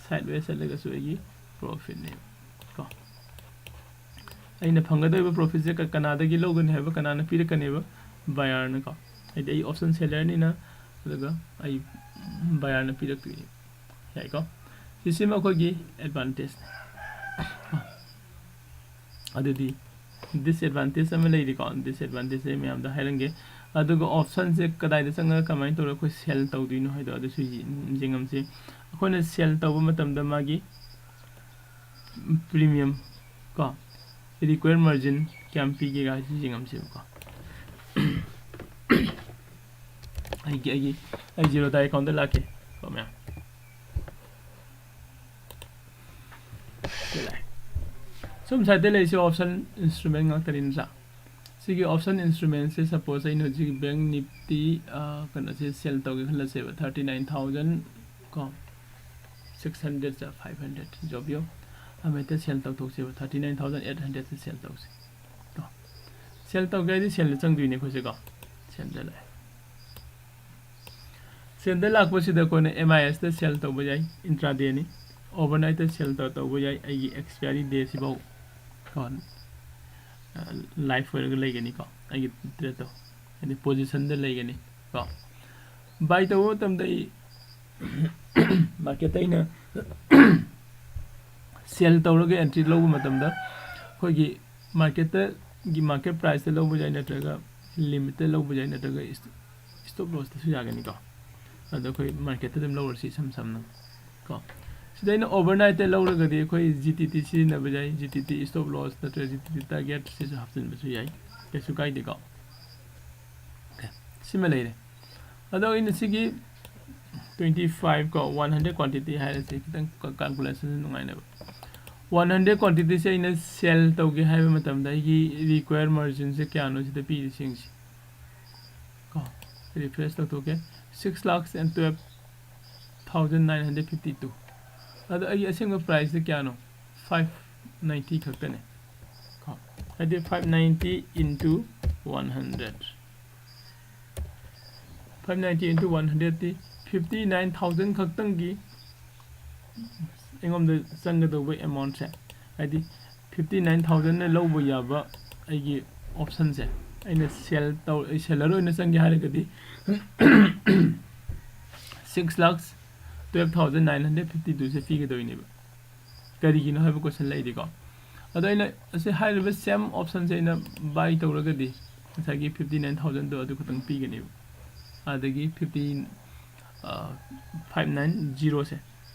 ꯁꯥꯏꯠ ꯋꯦ ꯆꯠꯂꯒꯁꯨ ꯑꯩꯒꯤ ꯄ꯭ꯔꯣꯐꯤꯠꯅꯤ ꯀꯣ꯫ ꯑꯩꯅ ꯐꯪꯒꯗꯧꯔꯤꯕ ꯄ꯭ꯔꯣꯐꯤꯠꯁꯦ ꯀ-, ꯀꯅꯥꯗꯒꯤ ꯂꯧꯒꯅꯤ ꯍꯥꯏꯕ, ꯀꯅꯥꯅ ꯄꯤꯔꯛꯀꯅꯦꯕ? ꯕꯥꯌꯔꯅꯀꯣ꯫ ꯍꯥꯏꯗꯤ ꯑꯩ ꯑꯣꯞꯁꯟ ꯁꯦꯂꯔꯅꯤꯅ, ꯑꯗꯨꯒ ꯑꯩ ꯕꯥꯌꯔꯅ ꯄꯤꯔꯛꯇꯣꯏꯅꯤ꯫ ꯌꯥꯏꯀꯣ? ꯁꯤꯁꯤꯃ ꯑꯩꯈꯣꯏꯒꯤ ꯑꯦꯗꯚꯥꯟꯇꯦꯖꯅꯤ꯫ ꯑꯗꯨꯗꯤ ꯗꯤꯁꯑꯦꯗꯚꯥꯟꯇꯦꯖ ꯑꯃ ꯂꯩꯔꯤꯀꯣ, ꯗꯤꯁꯑꯦꯗꯚꯥꯟꯇꯦꯖꯁꯦ ꯑꯩ ꯃꯌꯥꯝꯗ ꯍꯥꯏꯔꯝꯒꯦ꯫ ꯑꯗꯨꯒ ꯑꯣꯞꯁꯟꯁꯦ ꯀꯗꯥꯏꯗ ꯆꯪꯉꯒ ꯀꯃꯥꯏꯅ ꯇꯧꯔꯒ ꯑꯩꯈꯣꯏ ꯁꯦꯜ ꯇꯧꯗꯣꯏꯅꯣ ꯍꯥꯏꯗꯣ ꯑꯗꯨꯁꯨ ꯌꯦ-, ꯌꯦꯡꯉꯝꯁꯤ꯫ ꯑꯩꯈꯣꯏꯅ ꯁꯦꯜ ꯇꯧꯕ ꯃꯇꯝꯗ ꯃꯥꯒꯤ ꯄ꯭ꯔꯤꯃꯤꯌꯝ ꯀꯣ, ꯔꯤꯀ꯭ꯋꯦꯔ ꯃꯥꯔꯖꯤꯟ ꯀꯌꯥꯝ ꯄꯤꯒꯦꯒ ꯍꯥꯏꯁꯤ ꯌꯦꯡꯉꯝꯁꯦꯕꯀꯣ꯫ ꯑꯩꯒꯤ ꯑꯩꯒꯤ ꯑꯩ ꯖꯤꯔꯣꯗꯥ ꯑꯦꯀꯥꯎꯟꯗ ꯂꯥꯛꯀꯦ ꯀꯣ ꯃꯌꯥꯝ꯫ ꯁꯤ ꯂꯥꯛꯑꯦ꯫ ꯁꯨꯝ ꯁꯥꯏꯗꯇ ꯂꯩꯔꯤꯁꯦ ꯑꯣꯞꯁꯟ ꯏꯟꯁꯇ꯭ꯔꯨꯃꯦꯟ ꯉꯥꯛꯇꯅꯤ ꯅꯠꯇ꯭ꯔꯥ? ꯁꯤꯒꯤ ꯑꯣꯞꯁꯟ ꯏꯟꯁꯇ꯭ꯔꯨꯃꯦꯟꯁꯦ ꯁꯄꯣꯁ ꯑꯩꯅ ꯍꯧꯖꯤꯛ ꯕꯦꯡ ꯅꯤꯐꯇꯤ ꯀꯩꯅꯣꯁꯦ ꯁꯦꯜ ꯇꯧꯒꯦ ꯈꯜꯂꯁꯦꯕ, ꯊꯥꯔꯇꯤ ꯅꯥꯏꯟ ꯊꯥꯎꯖꯟ ꯀꯣ ꯁꯤꯛꯁ ꯍꯟꯗ꯭ꯔꯦꯠ ꯐꯥꯏꯚ ꯍꯟꯗ꯭ꯔꯦꯠ ꯖꯣꯕꯤꯌꯣ ꯑꯃ ꯍꯦꯛꯇ ꯁꯦꯜ ꯇꯧꯊꯣꯛꯁꯦꯕ, ꯊꯥꯔꯇꯤ ꯅꯥꯏꯟ ꯊꯥꯎꯖꯟ ꯑꯩꯠ ꯍꯟꯗ꯭ꯔꯦꯠꯁꯦ ꯁꯦꯜ ꯇꯧꯁꯦ꯫ ꯀꯣ ꯁꯦꯜ ꯇꯧꯒꯦ ꯍꯥꯏꯗꯤ ꯁꯦꯜꯗ ꯆꯪꯗꯣꯏꯅꯦ ꯑꯩꯈꯣꯏꯁꯦꯀꯣ꯫ ꯁꯦꯜꯗ ꯂꯥꯛꯑꯦ꯫ ꯁꯦꯜꯗ ꯂꯥꯛꯄꯁꯤꯗ ꯑꯩꯈꯣꯏꯅ ꯑꯦꯝ ꯑꯥꯏ ꯑꯦꯁꯇ ꯁꯦꯜ ꯇꯧꯕ ꯌꯥꯏ, ꯏꯟꯇ꯭ꯔꯥꯗꯦꯅꯤ꯫ ꯑꯣꯚꯔꯅꯥꯏꯠꯇ ꯁꯦꯜ ꯇꯧ-, ꯇꯧꯕ ꯌꯥꯏ꯫ ꯑꯩꯒꯤ ꯑꯦꯛꯁꯄꯤꯌꯥꯔꯤ ꯗꯦꯁꯤꯐꯥꯎ ꯀꯣ ꯂꯥꯏꯐ ꯑꯣꯏꯔꯒ ꯂꯩꯒꯅꯤꯀꯣ ꯑꯩꯒꯤ ꯇ꯭ꯔꯦꯠꯇꯣ, ꯍꯥꯏꯗꯤ ꯄꯣꯖꯤꯁꯟꯗ ꯂꯩꯒꯅꯤ ꯀꯣ꯫ ꯕꯥꯏ ꯇꯧꯕ ꯃꯇꯝꯗ ꯑꯩ ꯃꯥꯔꯀꯦꯠꯇ ꯑꯩꯅ ꯁꯦꯜ ꯇꯧꯔꯒ ꯑꯦꯟꯇ꯭ꯔꯤ ꯂꯧꯕ ꯃꯇꯝꯗ ꯑꯩꯈꯣꯏꯒꯤ ꯃꯥꯔꯀꯦꯠꯇꯒꯤ ꯃꯥꯔꯀꯦꯠ ꯄ꯭ꯔꯥꯏꯁꯇ ꯂꯧꯕ ꯌꯥꯏ, ꯅꯠꯇ꯭ꯔꯒ ꯂꯤꯃꯤꯠꯇ ꯂꯧꯕ ꯌꯥꯏ, ꯅꯠꯇ꯭ꯔꯒ ꯏꯁꯇꯣꯞ ꯂꯣꯁꯇꯁꯨ ꯌꯥꯒꯅꯤꯀꯣ꯫ ꯑꯗꯣ ꯑꯩꯈꯣꯏ ꯃꯥꯔꯀꯦꯠꯇ ꯑꯗꯨꯝ ꯂꯧꯔꯁꯤ ꯏꯁꯝ ꯁꯝꯅ ꯀꯣ꯫ ꯁꯤꯗ ꯑꯩꯅ ꯑꯣꯚꯔꯅꯥꯏꯠꯇ ꯂꯧꯔꯒꯗꯤ ꯑꯩꯈꯣꯏ ꯖꯤ ꯇꯤ ꯇꯤ ꯁꯤꯖꯤꯟꯅꯕ ꯌꯥꯏ, G T T stop loss ꯅꯠꯇ꯭ꯔꯒ ꯖꯤ ꯇꯤ ꯇꯤ ꯇꯥꯔꯒꯦꯠ ꯁꯤꯁꯨ ꯍꯥꯞꯆꯤꯟꯕꯁꯨ ꯌꯥꯏ, ꯀꯩꯁꯨ ꯀꯥꯏꯗꯦꯀꯣ꯫ ꯑꯣꯀꯦ, ꯁꯤꯃ ꯂꯩꯔꯦ꯫ ꯑꯗꯣ ꯑꯩꯅ ꯁꯤꯒꯤ ꯇ꯭ꯋꯦꯟꯇꯤ ꯐꯥꯏꯚ ꯀꯣ, ꯋꯥꯟ ꯍꯟꯗ꯭ꯔꯦꯠ ꯀ꯭ꯋꯥꯟꯇꯤꯇꯤ ꯍꯥꯏꯔꯁꯤ, ꯈꯤꯇꯪ ꯀ-, ꯀꯥꯜꯀꯨꯂꯦꯁꯟ ꯅꯨꯡꯉꯥꯏꯅꯕ꯫ ꯋꯥꯟ ꯍꯟꯗ꯭ꯔꯦꯠ ꯀ꯭ꯋꯥꯟꯇꯤꯇꯤꯁꯦ ꯑꯩꯅ ꯁꯦꯜ ꯇꯧꯒꯦ ꯍꯥꯏꯕ ꯃꯇꯝꯗ ꯑꯩꯒꯤ ꯔꯤꯀ꯭ꯋꯥꯌꯔ ꯃꯥꯔꯖꯤꯟꯁꯦ ꯀꯌꯥꯅꯣ ꯁꯤꯗ ꯄꯤꯔꯤꯁꯦ ꯌꯦꯡꯁꯤ꯫ ꯀꯣ, refresh ꯇꯧꯊꯣꯛꯀꯦ꯫ Six lakhs and twelve thousand nine hundred fifty two꯫ ꯑꯗꯣ ꯑꯩꯒꯤ ꯑꯁꯦꯡꯕ ꯄ꯭ꯔꯥꯏꯁꯁꯦ ꯀꯌꯥꯅꯣ? Five ninety ꯈꯛꯇꯅꯦ꯫ ꯀꯣ, ꯍꯥꯏꯗꯤ five ninety into one hundred꯫ Five ninety into one hundredꯇꯤ fifty nine thousand ꯈꯛꯇꯪꯒꯤ ꯑꯩꯉꯣꯟꯗ ꯆꯪꯒꯗꯧꯕ ꯑꯦꯃꯥꯎꯟꯁꯦ, ꯍꯥꯏꯗꯤ fifty nine thousandꯅ ꯂꯧꯕ ꯌꯥꯕ ꯑꯩꯒꯤ ꯑꯣꯞꯁꯟꯁꯦ, ꯑꯩꯅ ꯁꯦꯜ ꯇꯧ-, ꯑꯩ ꯁꯦꯂꯔ ꯑꯣꯏꯅ ꯆꯪꯒꯦ ꯍꯥꯏꯔꯒꯗꯤ six lakhs twelve thousand nine hundred fifty twoꯁꯦ ꯄꯤꯒꯗꯣꯏꯅꯦꯕ꯫ ꯀꯔꯤꯒꯤꯅꯣ ꯍꯥꯏꯕ ꯀꯣꯏꯁꯟ ꯂꯩꯔꯤꯀꯣ꯫ ꯑꯗꯣ ꯑꯩꯅ ꯑꯁꯤ ꯍꯥꯏꯔꯤꯕ ꯁꯦꯝ ꯑꯣꯞꯁꯟꯁꯦ ꯑꯩꯅ ꯕꯥꯏ ꯇꯧꯔꯒꯗꯤ ꯉꯁꯥꯏꯒꯤ fifty nine thousandꯗꯣ ꯑꯗꯨ ꯈꯛꯇꯪ ꯄꯤꯒꯅꯦꯕ꯫ ꯑꯗꯒꯤ fifty, five nine zeroꯁꯦ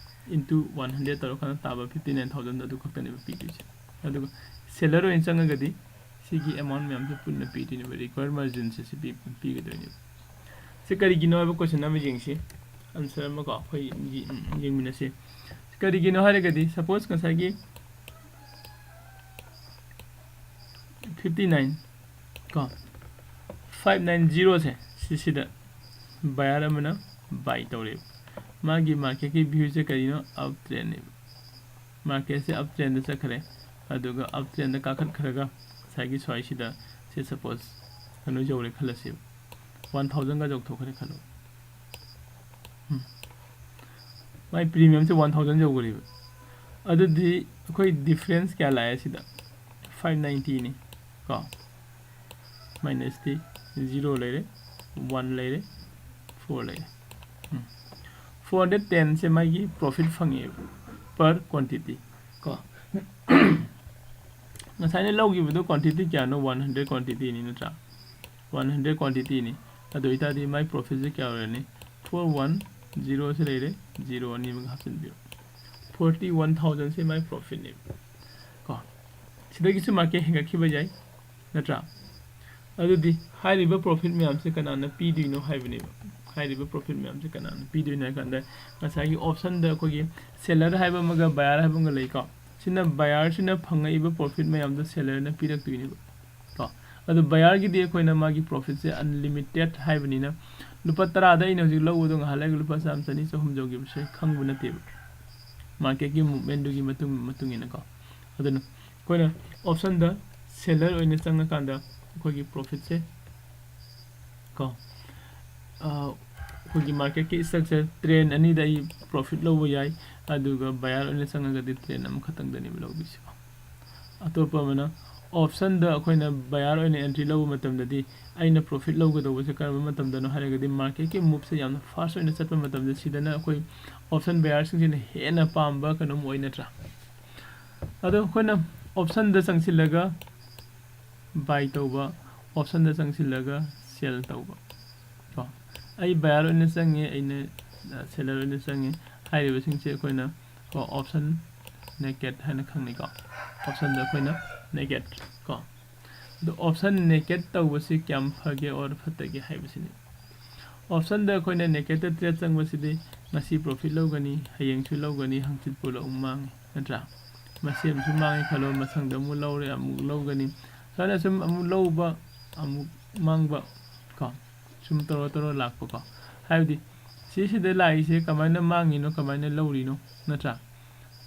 into one hundred ꯇꯧꯔꯀꯥꯟꯗ ꯇꯥꯕ fifty nine thousandꯗꯣ ꯑꯗꯨ ꯈꯛꯇꯅꯦꯕ ꯄꯤꯗꯣꯏꯁꯦ꯫ ꯑꯗꯨꯒ ꯁꯦꯂꯔ ꯑꯣꯏꯅ ꯆꯪꯉꯒꯗꯤ ꯁꯤꯒꯤ ꯑꯦꯃꯥꯎꯟ ꯃꯌꯥꯝꯁꯦ ꯄꯨꯟꯅ ꯄꯤꯗꯣꯏꯅꯦꯕ, ꯔꯤꯀ꯭ꯋꯥꯌꯔ ꯃꯥꯔꯖꯤꯟꯁꯦ ꯁꯤ ꯄꯤ-, ꯄꯤꯒꯗꯣꯏꯅꯦꯕ꯫ ꯁꯤ ꯀꯔꯤꯒꯤꯅꯣ ꯍꯥꯏꯕ ꯀꯣꯏꯁꯟ ꯑꯃ ꯌꯦꯡꯁꯤ, ꯑꯟꯁꯔ ꯑꯃꯀꯣ ꯑꯩꯈꯣꯏ ꯌꯦꯡ-, ꯌꯦꯡꯃꯤꯟꯅꯁꯤ꯫ ꯀꯔꯤꯒꯤꯅꯣ ꯍꯥꯏꯔꯒꯗꯤ, ꯁꯄꯣꯁ ꯉꯁꯥꯏꯒꯤ ꯐꯤꯐꯇꯤ ꯅꯥꯏꯟ ꯀꯣ, ꯐꯥꯏꯚ ꯅꯥꯏꯟ ꯖꯤꯔꯣꯁꯦ, ꯁꯤꯁꯤꯗ ꯕꯌꯥꯔ ꯑꯃꯅ ꯕꯥꯏ ꯇꯧꯔꯦꯕ꯫ ꯃꯥꯒꯤ ꯃꯥꯔꯀꯦꯠꯀꯤ ꯚ꯭ꯌꯨꯁꯦ ꯀꯔꯤꯅꯣ? ꯑꯞ ꯇ꯭ꯔꯦꯟꯅꯦꯕ꯫ ꯃꯥꯔꯀꯦꯠꯁꯦ ꯑꯞ ꯇ꯭ꯔꯦꯟꯗ ꯆꯠꯈ꯭ꯔꯦ, ꯑꯗꯨꯒ ꯑꯞ ꯇ꯭ꯔꯦꯟꯗ ꯀꯥꯈꯠꯈ꯭ꯔꯒ ꯉꯁꯥꯏꯒꯤ ꯁ꯭ꯋꯥꯏꯁꯤꯗ, ꯁꯦ ꯁꯄꯣꯁ ꯀꯩꯅꯣ ꯌꯧꯔꯦ ꯈꯜꯂꯁꯦꯕ, ꯋꯥꯟ ꯊꯥꯎꯖꯟꯒ ꯌꯧꯊꯣꯛꯈ꯭ꯔꯦ ꯈꯜꯂꯣ꯫ ꯎꯝ꯫ ꯃꯥꯏ ꯄ꯭ꯔꯤꯃꯤꯌꯝꯁꯦ ꯋꯥꯟ ꯊꯥꯎꯖꯟ ꯌꯧꯈ꯭ꯔꯦꯕ꯫ ꯑꯗꯨꯗꯤ ꯑꯩꯈꯣꯏ ꯗꯤꯐ꯭ꯔꯦꯟꯁ ꯀꯌꯥ ꯂꯥꯛꯑꯦ ꯁꯤꯗ? ꯐꯥꯏꯚ ꯅꯥꯏꯟꯇꯤꯅꯤ ꯀꯣ꯫ ꯃꯥꯏꯅꯁꯇꯤ ꯖꯤꯔꯣ ꯂꯩꯔꯦ, ꯋꯥꯟ ꯂꯩꯔꯦ, ꯐꯣꯔ ꯂꯩꯔꯦ꯫ ꯎꯝ꯫ ꯐꯣꯔ ꯍꯟꯗ꯭ꯔꯦꯠ ꯇꯦꯟꯁꯦ ꯃꯥꯒꯤ ꯄ꯭ꯔꯣꯐꯤꯠ ꯐꯪꯉꯦꯕ, ꯄꯔ ꯀ꯭ꯋꯥꯟꯇꯤꯇꯤ ꯀꯣ꯫ ꯉꯁꯥꯏꯅ ꯂꯧꯈꯤꯕꯗꯣ ꯀ꯭ꯋꯥꯟꯇꯤꯇꯤ ꯀꯌꯥꯅꯣ? ꯋꯥꯟ ꯍꯟꯗ꯭ꯔꯦꯠ ꯀ꯭ꯋꯥꯟꯇꯤꯇꯤꯅꯤ ꯅꯠꯇ꯭ꯔꯥ? ꯋꯥꯟ ꯍꯟꯗ꯭ꯔꯦꯠ ꯀ꯭ꯋꯥꯟꯇꯤꯇꯤꯅꯤ꯫ ꯑꯗꯨ ꯑꯣꯏꯇꯥꯔꯗꯤ ꯃꯥꯏ ꯄ꯭ꯔꯣꯐꯤꯠꯁꯦ ꯀꯌꯥ ꯑꯣꯏꯔꯅꯤ? ꯐꯣꯔ ꯋꯥꯟ ꯖꯤꯔꯣꯁꯦ ꯂꯩꯔꯦ, ꯖꯤꯔꯣ ꯑꯅꯤꯃꯒ ꯍꯥꯞꯆꯤꯟꯕꯤꯔꯣ꯫ ꯐꯣꯔꯇꯤ ꯋꯥꯟ ꯊꯥꯎꯖꯟꯁꯦ ꯃꯥꯏ ꯄ꯭ꯔꯣꯐꯤꯠꯅꯦꯕ ꯀꯣ꯫ ꯁꯤꯗꯒꯤꯁꯨ ꯃꯥꯔꯀꯦꯠ ꯍꯦꯟꯒꯠꯈꯤꯕ ꯌꯥꯏ, ꯅꯠꯇ꯭ꯔꯥ? ꯑꯗꯨꯗꯤ ꯍꯥꯏꯔꯤꯕ ꯄ꯭ꯔꯣꯐꯤꯠ ꯃꯌꯥꯝꯁꯦ ꯀꯅꯥꯅ ꯄꯤꯗꯣꯏꯅꯣ ꯍꯥꯏꯕꯅꯦꯕ꯫ ꯍꯥꯏꯔꯤꯕ ꯄ꯭ꯔꯣꯐꯤꯠ ꯃꯌꯥꯝꯁꯦ ꯀꯅꯥꯅ ꯄꯤꯗꯣꯏꯅꯣ ꯍꯥꯏ ꯀꯥꯟꯗ, ꯉꯁꯥꯏꯒꯤ ꯑꯣꯞꯁꯟꯗ ꯑꯩꯈꯣꯏꯒꯤ ꯁꯦꯂꯔ ꯍꯥꯏꯕ ꯑꯃꯒ ꯕꯌꯥꯔ ꯍꯥꯏꯕ ꯑꯃꯒ ꯂꯩꯀꯣ꯫ ꯁꯤꯅ ꯕꯌꯥꯔꯁꯤꯅ ꯐꯪꯉꯛꯏꯕ ꯄ꯭ꯔꯣꯐꯤꯠ ꯃꯌꯥꯝꯗꯣ ꯁꯦꯂꯔꯅ ꯄꯤꯔꯛꯇꯣꯏꯅꯦꯕ ꯀꯣ꯫ ꯑꯗꯣ ꯕꯌꯥꯔꯒꯤꯗꯤ ꯑꯩꯈꯣꯏꯅ ꯃꯥꯒꯤ ꯄ꯭ꯔꯣꯐꯤꯠꯁꯦ ꯑꯟꯂꯤꯃꯤꯇꯦꯠ ꯍꯥꯏꯕꯅꯤꯅ, ꯂꯨꯄꯥ ꯇꯔꯥꯗ ꯑꯩꯅ ꯍꯧꯖꯤꯛ ꯂꯧꯕꯗꯣ ꯉꯥꯏꯍꯥꯛ ꯂꯩꯔꯒ ꯂꯨꯄꯥ ꯆꯥꯝꯃ, ꯆꯅꯤ, ꯆꯍꯨꯝ ꯌꯧꯈꯤꯕꯁꯦ ꯈꯪꯕ ꯅꯠꯇꯦꯕ꯫ ꯃꯥꯔꯀꯦꯠꯀꯤ ꯃꯨꯞꯃꯦꯟꯗꯨꯒꯤ ꯃꯇꯨꯡ, ꯃꯇꯨꯡ ꯏꯟꯅꯀꯣ꯫ ꯑꯗꯨꯅ ꯑꯩꯈꯣꯏꯅ ꯑꯣꯞꯁꯟꯗ ꯁꯦꯂꯔ ꯑꯣꯏꯅ ꯆꯪꯉꯀꯥꯟꯗ ꯑꯩꯈꯣꯏꯒꯤ ꯄ꯭ꯔꯣꯐꯤꯠꯁꯦ ꯀꯣ, ꯑ, ꯑꯩꯈꯣꯏꯒꯤ ꯃꯥꯔꯀꯦꯠꯀꯤ ꯏꯁꯇ꯭ꯔꯛꯆꯔ, ꯇ꯭ꯔꯦꯟ ꯑꯅꯤꯗ ꯑꯩ ꯄ꯭ꯔꯣꯐꯤꯠ ꯂꯧꯕ ꯌꯥꯏ, ꯑꯗꯨꯒ ꯕꯌꯥꯔ ꯑꯣꯏꯅ ꯆꯪꯉꯒꯗꯤ ꯇ꯭ꯔꯦꯟ ꯑꯃꯈꯛꯇꯪꯗꯅꯦꯕ ꯂꯧꯗꯣꯏꯁꯦꯀꯣ꯫ ꯑꯇꯣꯞꯄ ꯑꯃꯅ ꯑꯣꯞꯁꯟꯗ ꯑꯩꯈꯣꯏꯅ ꯕꯌꯥꯔ ꯑꯣꯏꯅ ꯑꯦꯟꯇ꯭ꯔꯤ ꯂꯧꯕ ꯃꯇꯝꯗꯗꯤ, ꯑꯩꯅ ꯄ꯭ꯔꯣꯐꯤꯠ ꯂꯧꯒꯗꯧꯕꯁꯦ ꯀꯔꯝꯕ ꯃꯇꯝꯗꯅꯣ ꯍꯥꯏꯔꯒꯗꯤ, ꯃꯥꯔꯀꯦꯠꯀꯤ ꯃꯨꯞꯁꯦ ꯌꯥꯝꯅ ꯐꯥꯁ ꯑꯣꯏꯅ ꯆꯠꯄ ꯃꯇꯝꯗ, ꯁꯤꯗꯅ ꯑꯩꯈꯣꯏ ꯑꯣꯞꯁꯟ ꯕꯌꯥꯔꯁꯤꯡꯁꯤꯅ ꯍꯦꯟꯅ ꯄꯥꯝꯕ ꯀꯩꯅꯣꯝ ꯑꯣꯏ, ꯅꯠꯇ꯭ꯔꯥ? ꯑꯗꯣ ꯑꯩꯈꯣꯏꯅ ꯑꯣꯞꯁꯟꯗ ꯆꯪꯁꯤꯜꯂꯒ ꯕꯥꯏ ꯇꯧꯕ, ꯑꯣꯞꯁꯟꯗ ꯆꯪꯁꯤꯜꯂꯒ ꯁꯦꯜ ꯇꯧꯕ ꯀꯣ꯫ ꯑꯩ ꯕꯌꯥꯔ ꯑꯣꯏꯅ ꯆꯪꯉꯦ, ꯑꯩꯅ, ꯑ, ꯁꯦꯂꯔ ꯑꯣꯏꯅ ꯆꯪꯉꯦ꯫ ꯍꯥꯏꯔꯤꯕꯁꯤꯡꯁꯦ ꯑꯩꯈꯣꯏꯅ ꯀꯣ, ꯑꯣꯞꯁꯟ ꯅꯦꯀꯦꯠ ꯍꯥꯏꯅ ꯈꯪꯅꯩꯀꯣ꯫ ꯑꯣꯞꯁꯟꯗ ꯑꯩꯈꯣꯏꯅ ꯅꯦꯀꯦꯠ ꯀꯣ꯫ ꯑꯗꯣ option naked ꯇꯧꯕꯁꯤ ꯀꯌꯥꯝ ꯐꯒꯦ or ꯐꯠꯇꯒꯦ ꯍꯥꯏꯕꯁꯤꯅꯤ꯫ Optionꯗ ꯑꯩꯈꯣꯏꯅ nakedꯇ trade ꯆꯪꯕꯁꯤꯗꯤ ꯉꯁꯤ profit ꯂꯧꯒꯅꯤ, ꯍꯌꯦꯡꯁꯨ ꯂꯧꯒꯅꯤ, ꯍꯪꯆꯤꯠꯄꯨ ꯂꯧ ꯃꯥꯡꯉꯤ, ꯅꯠꯇ꯭ꯔꯥ? ꯃꯁꯤ ꯑꯃꯁꯨ ꯃꯥꯡꯉꯤ ꯈꯜꯂꯣ, ꯃꯊꯪꯗ ꯑꯃꯨꯛ ꯂꯧꯔꯦ, ꯑꯃꯨꯛ ꯂꯧꯒꯅꯤ, ꯁꯨꯃꯥꯏꯅ ꯁꯨꯝ ꯑꯃꯨꯛ ꯂꯧꯕ, ꯑꯃꯨꯛ ꯃꯥꯡꯕ ꯀꯣ, ꯁꯨꯝ ꯇꯧꯔ ꯇꯧꯔ ꯂꯥꯛꯄꯀꯣ꯫ ꯍꯥꯏꯕꯗꯤ ꯁꯤꯁꯤꯗ ꯂꯥꯛꯏꯁꯦ ꯀꯃꯥꯏꯅ ꯃꯥꯡꯉꯤꯅꯣ, ꯀꯃꯥꯏꯅ ꯂꯧꯔꯤꯅꯣ, ꯅꯠꯇ꯭ꯔꯥ?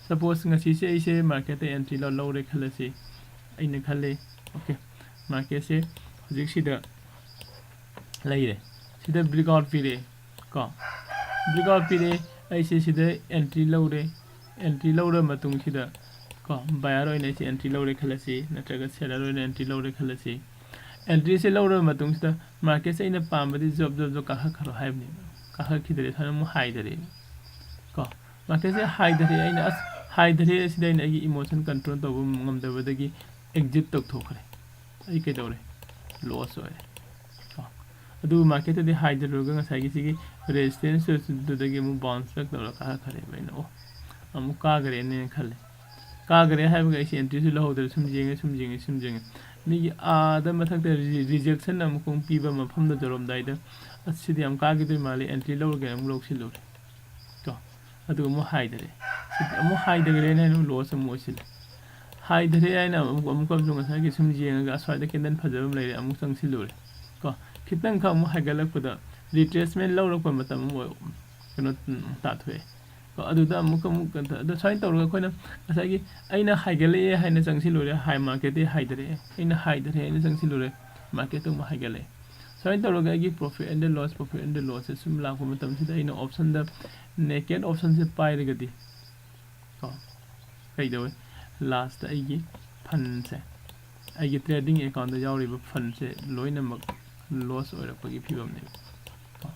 Suppose ꯉꯁꯤꯁꯦ ꯑꯩꯁꯦ marketꯇ entry ꯂꯧ-, ꯂꯧꯔꯦ ꯈꯜꯂꯁꯤ, ꯑꯩꯅ ꯈꯜꯂꯦ, okay, marketꯁꯦ ꯍꯧꯖꯤꯛꯁꯤꯗ ꯂꯩꯔꯦ, ꯁꯤꯗ breakout ꯄꯤꯔꯛꯑꯦ ꯀꯣ, breakout ꯄꯤꯔꯛꯑꯦ, ꯑꯩꯁꯦ ꯁꯤꯗ entry ꯂꯧꯔꯦ, entry ꯂꯧꯔ ꯃꯇꯨꯡꯁꯤꯗ ꯀꯣ, buyer ꯑꯣꯏꯅ ꯑꯩꯁꯦ entry ꯂꯧꯔꯦ ꯈꯜꯂꯁꯤ, ꯅꯠꯇ꯭ꯔꯒ seller ꯑꯣꯏꯅ entry ꯂꯧꯔꯦ ꯈꯜꯂꯁꯤ꯫ Entryꯁꯦ ꯂꯧꯔꯕ ꯃꯇꯨꯡꯁꯤꯗ marketꯁꯦ ꯑꯩꯅ ꯄꯥꯝꯕꯗꯤ ꯖꯣꯕ ꯖꯣꯕ ꯖꯣꯕ ꯀꯥꯈꯠꯈ꯭ꯔꯣ ꯍꯥꯏꯕꯅꯦꯕ꯫ ꯀꯥꯈꯠꯈꯤꯗ꯭ꯔꯦ, ꯁꯨꯃꯥꯏꯅ ꯑꯃꯨꯛ ꯍꯥꯏꯊꯔꯛꯑꯦ ꯀꯣ꯫ Marketꯁꯦ ꯍꯥꯏꯊꯔꯛꯑꯦ, ꯑꯩꯅ ꯑꯁ ꯍꯥꯏꯊꯔꯦ, ꯑꯁꯤꯗ ꯑꯩꯅ ꯑꯩꯒꯤ emotion control ꯇꯧꯕ ꯉꯝꯗꯕꯗꯒꯤ exit ꯇꯧꯊꯣꯛꯈ꯭ꯔꯦ꯫ ꯑꯩ ꯀꯩꯗꯧꯔꯦ? Loss ꯑꯣꯏꯔꯦ ꯀꯣ꯫ ꯑꯗꯨꯕꯨ marketꯇꯗꯤ ꯍꯥꯏꯊꯔꯨꯔꯒ ꯉꯁꯥꯏꯒꯤ ꯁꯤꯒꯤ resistanceꯇꯨꯗꯒꯤ ꯑꯃꯨꯛ bounce back ꯇꯧꯔꯒ ꯀꯥꯈꯠꯈ꯭ꯔꯦꯕ꯫ ꯑꯩꯅ ꯑꯣ, ꯑꯃꯨꯛ ꯀꯥꯈ꯭ꯔꯦꯅꯦꯅ ꯈꯜꯂꯦ꯫ ꯀꯥꯈ꯭ꯔꯦ ꯍꯥꯏꯕꯒ ꯑꯩꯁꯦ entryꯁꯨ ꯂꯧꯍꯧꯗ꯭ꯔꯦ, ꯁꯨꯝ ꯌꯦꯡꯉꯦ, ꯁꯨꯝ ꯌꯦꯡꯉꯦ, ꯁꯨꯝ ꯌꯦꯡꯉꯦ꯫ ꯃꯤꯒꯤ ꯑꯥꯗ ꯃꯊꯛꯇ re-, rejection ꯑꯃꯨꯛ ꯄꯤꯕ ꯃꯐꯝꯗ ꯇꯧꯔꯝꯗꯥꯏꯗ, "ꯑꯁ, ꯁꯤꯗꯤ ꯌꯥꯝ ꯀꯥꯈꯤꯗꯣꯏ ꯃꯥꯜꯂꯦ, entry ꯂꯧꯔꯒꯦ" ꯑꯃꯨꯛ ꯂꯧꯁꯤꯜꯂꯨꯔꯦ ꯀꯣ꯫ ꯑꯗꯨꯒ ꯑꯃꯨꯛ ꯍꯥꯏꯊꯔꯦ꯫ ꯁꯤꯗꯤ ꯑꯃꯨꯛ ꯍꯥꯏꯊꯈ꯭ꯔꯦꯅ ꯑꯩꯅ loss ꯑꯃꯨꯛ ꯑꯣꯏꯁꯤꯜꯂꯦ꯫ ꯍꯥꯏꯊꯔꯦ ꯍꯥꯏꯅ ꯑꯃꯨꯛ, ꯑꯃꯨꯛꯀ ꯑꯃꯁꯨ ꯉꯁꯥꯏꯒꯤ ꯁꯨꯝ ꯌꯦꯡꯉꯒ ꯑꯁ꯭ꯋꯥꯏꯗ candle ꯐꯖꯕ ꯑꯃ ꯂꯩꯔꯦ, ꯑꯃꯨꯛ ꯆꯪꯁꯤꯜꯂꯨꯔꯦ ꯀꯣ꯫ ꯈꯤꯇꯪꯈꯛ ꯑꯃꯨꯛ ꯍꯥꯏꯒꯠꯂꯛꯄꯗ retracement ꯂꯧꯔꯛꯄ ꯃꯇꯝ ꯑꯃ ꯑꯣꯏ-, ꯀꯩꯅꯣ, ꯎꯝ, ꯇꯥꯊꯣꯛꯑꯦ ꯀꯣ꯫ ꯑꯗꯨꯗ ꯑꯃꯨꯛꯀ ꯑꯃꯨꯛ, ꯑꯗꯣ ꯁꯨꯃꯥꯏꯅ ꯇꯧꯔꯒ ꯑꯩꯈꯣꯏꯅ ꯉꯁꯥꯏꯒꯤ ꯑꯩꯅ ꯍꯥꯏꯒꯠꯂꯛꯑꯦ ꯍꯥꯏꯅ ꯆꯪꯁꯤꯜꯂꯨꯔꯦ, high marketꯇꯒꯤ ꯍꯥꯏꯊꯔꯛꯑꯦ, ꯑꯩꯅ ꯍꯥꯏꯊꯔꯦ ꯍꯥꯏꯅ ꯆꯪꯁꯤꯜꯂꯨꯔꯦ, marketꯇ ꯑꯃꯨꯛ ꯍꯥꯏꯒꯠꯂꯛꯑꯦ꯫ ꯁꯨꯃꯥꯏꯅ ꯇꯧꯔꯒ ꯑꯩꯒꯤ profit and loss, profit and lossꯁꯦ ꯁꯨꯝ ꯂꯥꯛꯄ ꯃꯇꯝꯁꯤꯗ ꯑꯩꯅ optionꯗ naked optionꯁꯦ ꯄꯥꯏꯔꯒꯗꯤ ꯀꯣ, ꯀꯩꯗꯧꯋꯦ? Lastꯇ ꯑꯩꯒꯤ fundꯁꯦ, ꯑꯩꯒꯤ trading accountꯇ ꯌꯥꯎꯔꯤꯕ fundꯁꯦ ꯂꯣꯏꯅꯃꯛ loss ꯑꯣꯏꯔꯛꯄꯒꯤ ꯐꯤꯕꯝꯅꯦꯕ ꯀꯣ꯫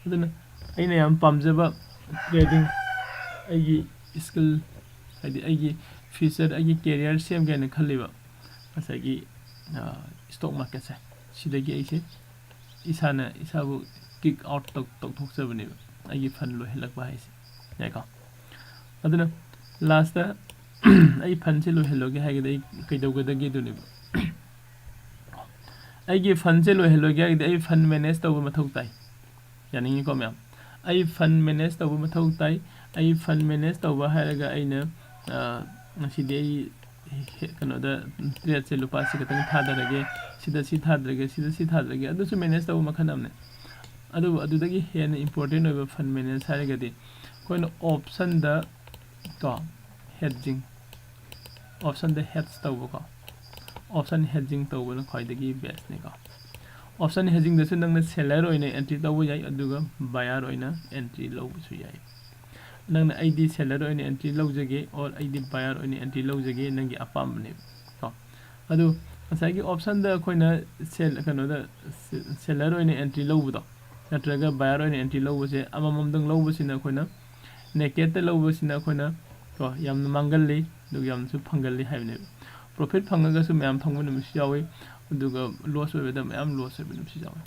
ꯑꯗꯨꯅ ꯑꯩꯅ ꯌꯥꯝ ꯄꯥꯝꯖꯕ trading, ꯑꯩꯒꯤ skill, ꯍꯥꯏꯗꯤ ꯑꯩꯒꯤ future, ꯑꯩꯒꯤ career ꯁꯦꯝꯒꯦ ꯍꯥꯏꯅ ꯈꯜꯂꯤꯕ ꯉꯁꯥꯏꯒꯤ, ꯑ, stock marketꯁꯦ, ꯁꯤꯗꯒꯤ ꯑꯩꯁꯦ ꯏꯁꯥꯅ ꯏꯁꯥꯕꯨ kick out ꯇꯧ-, ꯇꯧꯊꯣꯛꯆꯕꯅꯦꯕ, ꯑꯩꯒꯤ fund ꯂꯣꯏꯍꯜꯂꯛꯄ ꯍꯥꯏꯁꯦ, ꯌꯥꯏꯀꯣ? ꯑꯗꯨꯅ lastꯇ ꯑꯩ fundꯁꯦ ꯂꯣꯏꯍꯜꯂꯒꯦ ꯍꯥꯏꯔꯒꯗꯤ ꯑꯩ ꯀꯩꯗꯧꯒꯗꯒꯦ ꯑꯗꯨꯅꯦꯕ꯫ ꯑꯩꯒꯤ ꯐꯟꯁꯦ ꯂꯣꯏꯍꯜꯂꯣꯏꯒꯦ ꯍꯥꯏꯔꯒꯗꯤ ꯑꯩ ꯐꯟ ꯃꯦꯅꯦꯖ ꯇꯧꯕ ꯃꯊꯧ ꯇꯥꯏ꯫ ꯌꯥꯅꯤꯡꯉꯤꯀꯣ ꯃꯌꯥꯝ? ꯑꯩ ꯐꯟ ꯃꯦꯅꯦꯖ ꯇꯧꯕ ꯃꯊꯧ ꯇꯥꯏ꯫ ꯑꯩ ꯐꯟ ꯃꯦꯅꯦꯖ ꯇꯧꯕ ꯍꯥꯏꯔꯒ ꯑꯩꯅ, ꯑ, ꯉꯁꯤꯗꯤ ꯑꯩ ꯍꯦ-, ꯀꯩꯅꯣꯗ ꯇ꯭ꯔꯦꯠꯁꯦ ꯂꯨꯄꯥ ꯁꯤ ꯈꯛꯇꯪ ꯊꯥꯗꯔꯒꯦ, ꯁꯤꯗ ꯁꯤ ꯊꯥꯗꯔꯒꯦ, ꯁꯤꯗ ꯁꯤ ꯊꯥꯗꯔꯒꯦ, ꯑꯗꯨꯁꯨ ꯃꯦꯅꯦꯖ ꯇꯧꯕ ꯃꯈꯜ ꯑꯃꯅꯤ꯫ ꯑꯗꯨꯕꯨ ꯑꯗꯨꯗꯒꯤ ꯍꯦꯟꯅ ꯏꯝꯄꯣꯔꯇꯦꯟ ꯑꯣꯏꯕ ꯐꯟ ꯃꯦꯅꯦꯖ ꯍꯥꯏꯔꯒꯗꯤ ꯑꯩꯈꯣꯏꯅ ꯑꯣꯞꯁꯟꯗ ꯀꯣ, ꯍꯦꯗꯖꯤꯡ, ꯑꯣꯞꯁꯟꯗ ꯍꯦꯗꯖ ꯇꯧꯕꯀꯣ, ꯑꯣꯞꯁꯟ ꯍꯦꯗꯖꯤꯡ ꯇꯧꯕꯅ ꯈ꯭ꯋꯥꯏꯗꯒꯤ ꯕꯦꯁꯅꯤꯀꯣ꯫ ꯑꯣꯞꯁꯟ ꯍꯦꯗꯖꯤꯡꯗꯁꯨ ꯅꯪꯅ ꯁꯦꯂꯔ ꯑꯣꯏꯅ ꯑꯦꯟꯇ꯭ꯔꯤ ꯂꯧꯕ ꯌꯥꯏ, ꯑꯗꯨꯒ ꯕꯥꯌꯔ ꯑꯣꯏꯅ ꯑꯦꯟꯇ꯭ꯔꯤ ꯂꯧꯕꯁꯨ ꯌꯥꯏ꯫ ꯅꯪꯅ "ꯑꯩꯗꯤ ꯁꯦꯂꯔ ꯑꯣꯏꯅ ꯑꯦꯟꯇ꯭ꯔꯤ ꯂꯧꯖꯒꯦ" ꯑꯣꯔ "ꯑꯩꯗꯤ ꯕꯥꯌꯔ ꯑꯣꯏꯅ ꯑꯦꯟꯇ꯭ꯔꯤ ꯂꯧꯖꯒꯦ", ꯅꯪꯒꯤ ꯑꯄꯥꯝꯕꯅꯦꯕ ꯀꯣ꯫ ꯑꯗꯨ ꯉꯁꯥꯏꯒꯤ ꯑꯣꯞꯁꯟꯗ ꯑꯩꯈꯣꯏꯅ ꯁꯦꯜ-, ꯀꯩꯅꯣꯗ, ꯁꯦ-, ꯁꯦꯂꯔ ꯑꯣꯏꯅ ꯑꯦꯟꯇ꯭ꯔꯤ ꯂꯧꯕꯗꯣ ꯅꯠꯇ꯭ꯔꯒ ꯕꯥꯌꯔ ꯑꯣꯏꯅ ꯑꯦꯟꯇ꯭ꯔꯤ ꯂꯧꯕꯁꯦ, ꯑꯃꯃꯝꯗꯪ ꯂꯧꯕꯁꯤꯅ ꯑꯩꯈꯣꯏꯅ, ꯅꯦꯀꯦꯠꯇ ꯂꯧꯕꯁꯤꯅ ꯑꯩꯈꯣꯏꯅ ꯀꯣ, ꯌꯥꯝꯅ ꯃꯥꯡꯒꯜꯂꯤ, ꯑꯗꯨꯒ ꯌꯥꯝꯅꯁꯨ ꯐꯪꯒꯜꯂꯤ ꯍꯥꯏꯕꯅꯦꯕ꯫ ꯄ꯭ꯔꯣꯐꯤꯠ ꯐꯪꯉꯒꯁꯨ ꯃꯌꯥꯝ ꯐꯪꯕ ꯅꯨꯃꯤꯠꯁꯨ ꯌꯥꯎꯏ, ꯑꯗꯨꯒ ꯂꯣꯁ ꯑꯣꯏꯕꯗ ꯃꯌꯥꯝ ꯂꯣꯁ ꯑꯣꯏꯕ ꯅꯨꯃꯤꯠꯁꯨ ꯌꯥꯎꯏ꯫